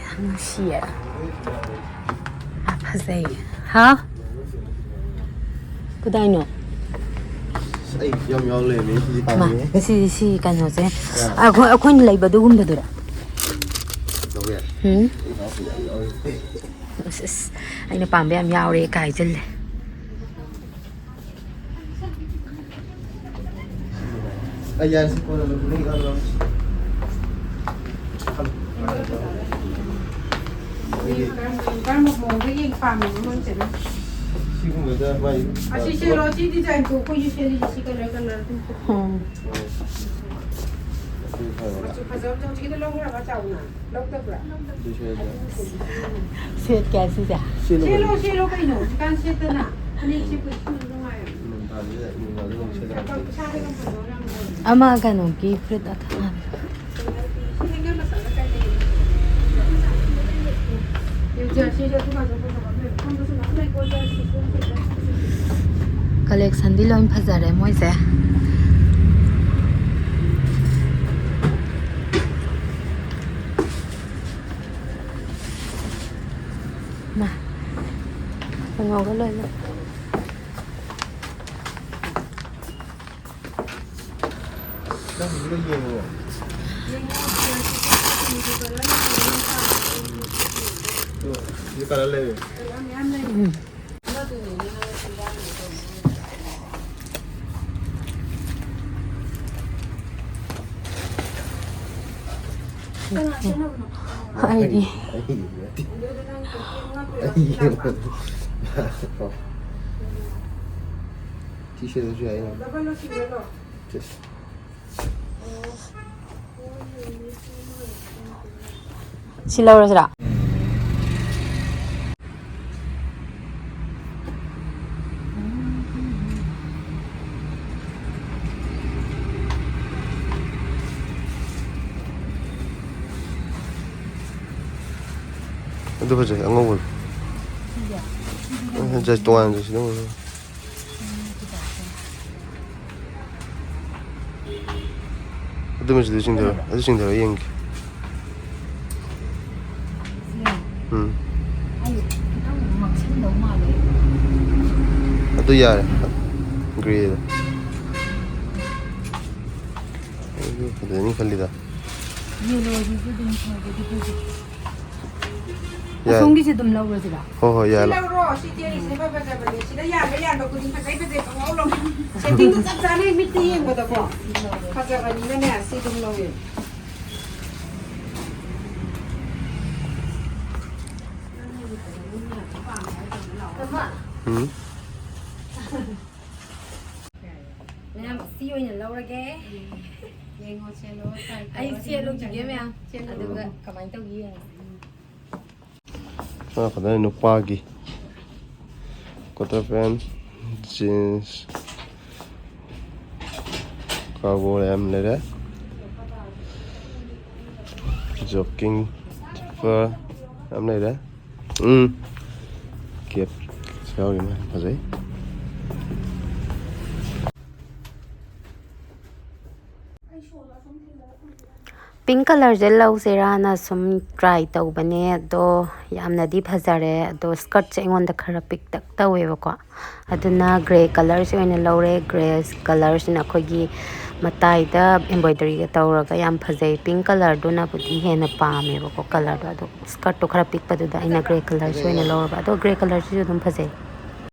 ꯌꯥꯝ ꯅꯨꯡꯁꯤꯌꯦ꯫ ꯌꯥꯝ ꯐꯖꯩ꯫ ꯍꯥꯎ? ꯀꯗꯥꯏꯅꯣ? ꯑꯁ, ꯑꯩ ꯌꯥꯝ ꯌꯥꯎ ꯂꯩꯔꯝꯃꯦ꯫ ꯁꯤꯗꯤ ꯃꯥ, ꯄꯥꯝꯃꯦ꯫ ꯁꯤ, ꯁꯤ ꯀꯩꯅꯣꯁꯦ꯫ ꯑꯥ꯫ ꯑꯩꯈꯣꯏ, ꯑꯩꯈꯣꯏꯅ ꯂꯩꯕ ꯑꯗꯨꯒꯨꯝꯕꯗꯨꯔꯣ? ꯂꯧꯕ ꯌꯥꯏ꯫ ꯎꯝ꯫ ꯑꯩ ꯄꯥꯝꯕ ꯌꯥꯝ ꯌꯥꯎꯔꯦ꯫ ꯑꯁ, ꯑꯁ, ꯑꯩꯅ ꯄꯥꯝꯕ ꯌꯥꯝ ꯌꯥꯎꯔꯦ ꯀꯥꯏꯁꯤꯜꯂꯦ꯫ ꯑꯩ ꯌꯥꯔꯦ, ꯁꯤ ꯀꯣꯟꯅ ꯂꯧ-, ꯂꯧ-, ꯂꯧ-, ꯂꯧ-, ꯀꯔꯝꯕ, ꯀꯔꯝꯕ ꯃꯑꯣꯡꯗ ꯌꯦꯡ ꯄꯥꯝꯃꯤꯅꯣ ꯅꯪꯁꯦ? ꯁꯤꯒꯨꯝꯕꯗ ꯃꯥꯏ ꯑꯁꯤ ꯁꯦꯠꯂꯣ, ꯁꯤ design ꯇꯣ ꯑꯩꯈꯣꯏꯁꯨ ꯁꯦꯠꯂꯤꯁꯦ, ꯁꯤ colour, colour ꯑꯗꯨꯝ ꯁꯦꯠꯂꯣ꯫ ꯎꯝ꯫ ꯑꯗꯨ ꯐꯕ꯫ ꯃꯆꯨ ꯐꯖꯕꯗꯣ ꯍꯧꯖꯤꯛꯀꯤꯗꯣ ꯂꯧꯈ꯭ꯔꯕ ꯆꯥꯎꯅ? ꯂꯧꯗꯕ꯭ꯔꯥ? ꯁꯤ ꯁꯦꯠꯂꯁꯦ꯫ ꯁꯦꯠꯀꯦ ꯁꯤꯁꯦ? ꯁꯦꯠꯂꯨ ꯁꯦꯠꯂꯣ, ꯀꯩꯅꯣ꯫ ꯁꯦꯠꯂꯣ ꯀꯩꯅꯣ, ꯍꯧꯖꯤꯛꯀꯥꯟ ꯁꯦꯠꯇꯅ ꯐꯅꯦꯛ ꯁꯦꯠꯄꯁꯨ ꯅꯨꯡꯉꯥꯏꯕꯅꯤ꯫ ꯅꯣꯡ ꯇꯥꯕꯁꯤꯗ ꯏꯪꯕ ꯑꯗꯨꯝ ꯁꯦꯠꯂꯒ ꯏꯁꯥꯗ comfort ꯌꯥꯝ ꯑꯣꯏꯕꯅꯤ꯫ ꯑꯃ ꯀꯩꯅꯣꯒꯤ ꯐꯨꯔꯤꯠ ꯑꯊꯥꯕ꯫ ꯁꯤ ꯍꯦꯡꯒꯔ ꯃꯆꯥꯗ ꯀꯥꯏ ꯂꯩꯒꯦ? ꯖꯔꯁꯤꯁꯨ ꯑꯗꯨꯀꯥꯟꯗ ꯐꯖꯕ ꯑꯃ ꯂꯩꯕ꯫ ꯈꯪꯕꯁꯨ ꯃꯌꯥꯝ ꯂꯩꯀꯣ, ꯖꯔꯁꯤꯁꯨ ꯐꯖꯕ꯫ Collection ꯗꯤ ꯂꯣꯏ ꯐꯖꯔꯦ ꯃꯣꯏꯁꯦ꯫ ꯃꯥ, ꯀꯩꯅꯣꯒ ꯂꯣꯏꯅ꯫ ꯅꯪꯒꯤꯁꯨ ꯂꯣꯏ ꯌꯦꯡꯉꯣ꯫ ꯁꯤ colour ꯂꯩꯔꯦ꯫ ꯎꯝ꯫ ꯑꯩꯗꯤ꯫ ꯑꯩꯒꯤ ꯅꯠꯇꯦ꯫ ꯑꯩꯒꯤ꯫ ꯁꯤ ꯁꯦꯠꯂꯁꯨ ꯌꯥꯏ꯫ ꯁꯤ ꯂꯧꯔꯁꯤꯔꯥ? ꯑꯗꯨ ꯐꯖꯩ, ꯑꯉꯧꯕꯗꯣ꯫ ꯁꯤꯁꯦ? ꯁꯤꯗꯤ ꯌꯥꯝ ꯖꯁ ꯇꯣꯉꯥꯟꯅ ꯖꯁ ꯑꯉꯧꯕꯗꯣ꯫ ꯎꯝ, ꯁꯤ ꯇꯥꯏꯞꯁꯦ꯫ ꯑꯗꯨ ꯃꯆꯨꯗꯨ ꯆꯤꯡꯊꯔꯣ, ꯑꯗꯨ ꯆꯤꯡꯊꯔꯣ ꯌꯦꯡꯒꯦ꯫ ꯁꯤꯔꯣ? ꯎꯝ꯫ ꯑꯩ ꯈꯤꯇꯪ ꯃꯛꯁꯟꯗꯧ ꯃꯥꯜꯂꯦ꯫ ꯑꯗꯨ ꯌꯥꯔꯦ꯫ ꯒ꯭ꯔꯦꯗꯣ꯫ ꯑꯩꯁꯨ ꯐꯖꯅꯤ ꯈꯜꯂꯤꯗ꯫ ꯌꯦꯂꯣꯁꯤꯁꯨ ꯑꯗꯨꯝ ꯐꯕꯗꯤ ꯐꯖꯩ꯫ ꯌꯥꯏ꯫ ꯑꯁꯣꯝꯒꯤꯁꯦ ꯑꯗꯨꯝ ꯂꯧꯔꯁꯤꯔꯥ? ꯍꯣꯏ, ꯍꯣꯏ, ꯁꯤ ꯌꯥꯏ, ꯂꯧ-, ꯂꯧꯔꯣ, ꯁꯤ ꯆꯦꯔꯤꯁꯤꯅ ꯐꯖꯕꯅꯦ꯫ ꯁꯤꯗ ꯌꯥꯟꯕ ꯌꯥꯟꯕ ꯈꯨꯗꯤꯡ ꯐꯖꯩ ꯐꯖꯩ ꯄꯪꯂꯧ ꯂꯧ꯫ ꯁꯦꯠꯇꯤꯡꯗꯣ ꯆꯞ ꯆꯥꯅ ꯃꯤꯠꯇ ꯌꯦꯡꯕꯗꯀꯣ ꯐꯖꯕꯅꯤꯅꯅꯦ, ꯁꯤ ꯑꯗꯨꯝ ꯂꯧꯋꯦ꯫ ꯎꯝ꯫ ꯃꯌꯥꯝ ꯁꯤ ꯑꯣꯏꯅ ꯂꯧꯔꯒꯦ꯫ ꯌꯦꯡꯉꯣ, ꯁꯦꯠꯂꯣ, try ꯇꯧꯔꯣ꯫ ꯑꯩ ꯁꯦꯠꯂꯨꯈꯤꯒꯦ ꯃꯌꯥꯝ꯫ ꯁꯦꯠꯂꯣ꯫ ꯑꯗꯨꯒ ꯀꯃꯥꯏꯅ ꯇꯧꯒꯦ ꯌꯦꯡꯉꯁꯤ꯫ ꯁꯣꯝ ꯅꯥꯀꯟꯗꯅ ꯅꯨꯄꯥꯒꯤ ꯀ꯭ꯋꯥꯇꯔ ꯄꯦꯟ, ꯖꯤꯟꯁ, ꯀꯥꯔꯒꯣ ꯌꯥꯝ ꯂꯩꯔꯦ꯫ ꯖꯣꯀꯤꯡ, ꯖꯤꯞꯄꯔ ꯌꯥꯝ ꯂꯩꯔꯦ꯫ ꯎꯝ꯫ ꯀꯦꯞ ꯌꯥꯎꯔꯤ, ꯃꯥ ꯐꯖꯩ꯫ ꯄꯤꯡ ꯀꯂꯔꯁꯦ ꯂꯧꯁꯤꯔꯥꯅ ꯁꯨꯝ ꯇ꯭ꯔꯥꯏ ꯇꯧꯕꯅꯦ, ꯑꯗꯣ ꯌꯥꯝꯅꯗꯤ ꯐꯖꯔꯦ꯫ ꯑꯗꯣ ꯁ꯭ꯀꯔꯠꯁꯦ ꯑꯩꯉꯣꯟꯗ ꯈꯔ ꯄꯤꯛꯇꯛ ꯇꯧꯋꯦꯕꯀꯣ, ꯑꯗꯨꯅ ꯒ꯭ꯔꯦ ꯀꯂꯔꯁꯦ ꯑꯣꯏꯅ ꯂꯧꯔꯦ꯫ ꯒ꯭ꯔꯦ ꯀꯂꯔꯁꯤꯅ ꯑꯩꯈꯣꯏꯒꯤ ꯃꯇꯥꯏꯗ ꯑꯦꯝꯕ꯭ꯔꯣꯏꯗꯔꯤꯒ ꯇꯧꯔꯒ ꯌꯥꯝ ꯐꯖꯩ꯫ ꯄꯤꯡ ꯀꯂꯔꯗꯨꯅꯕꯨꯗꯤ ꯍꯦꯟꯅ ꯄꯥꯝꯃꯦꯕꯀꯣ ꯀꯂꯔꯗꯣ, ꯑꯗꯣ ꯁ꯭ꯀꯔꯠꯇꯣ ꯈꯔ ꯄꯤꯛꯄꯗꯨꯗ ꯑꯩꯅ ꯒ꯭ꯔꯦ ꯀꯂꯔꯁꯦ ꯑꯣꯏꯅ ꯂꯧꯔꯕ꯫ ꯑꯗꯣ ꯒ꯭ꯔꯦ ꯀꯂꯔꯁꯤꯁꯨ ꯑꯗꯨꯝ ꯐꯖꯩ꯫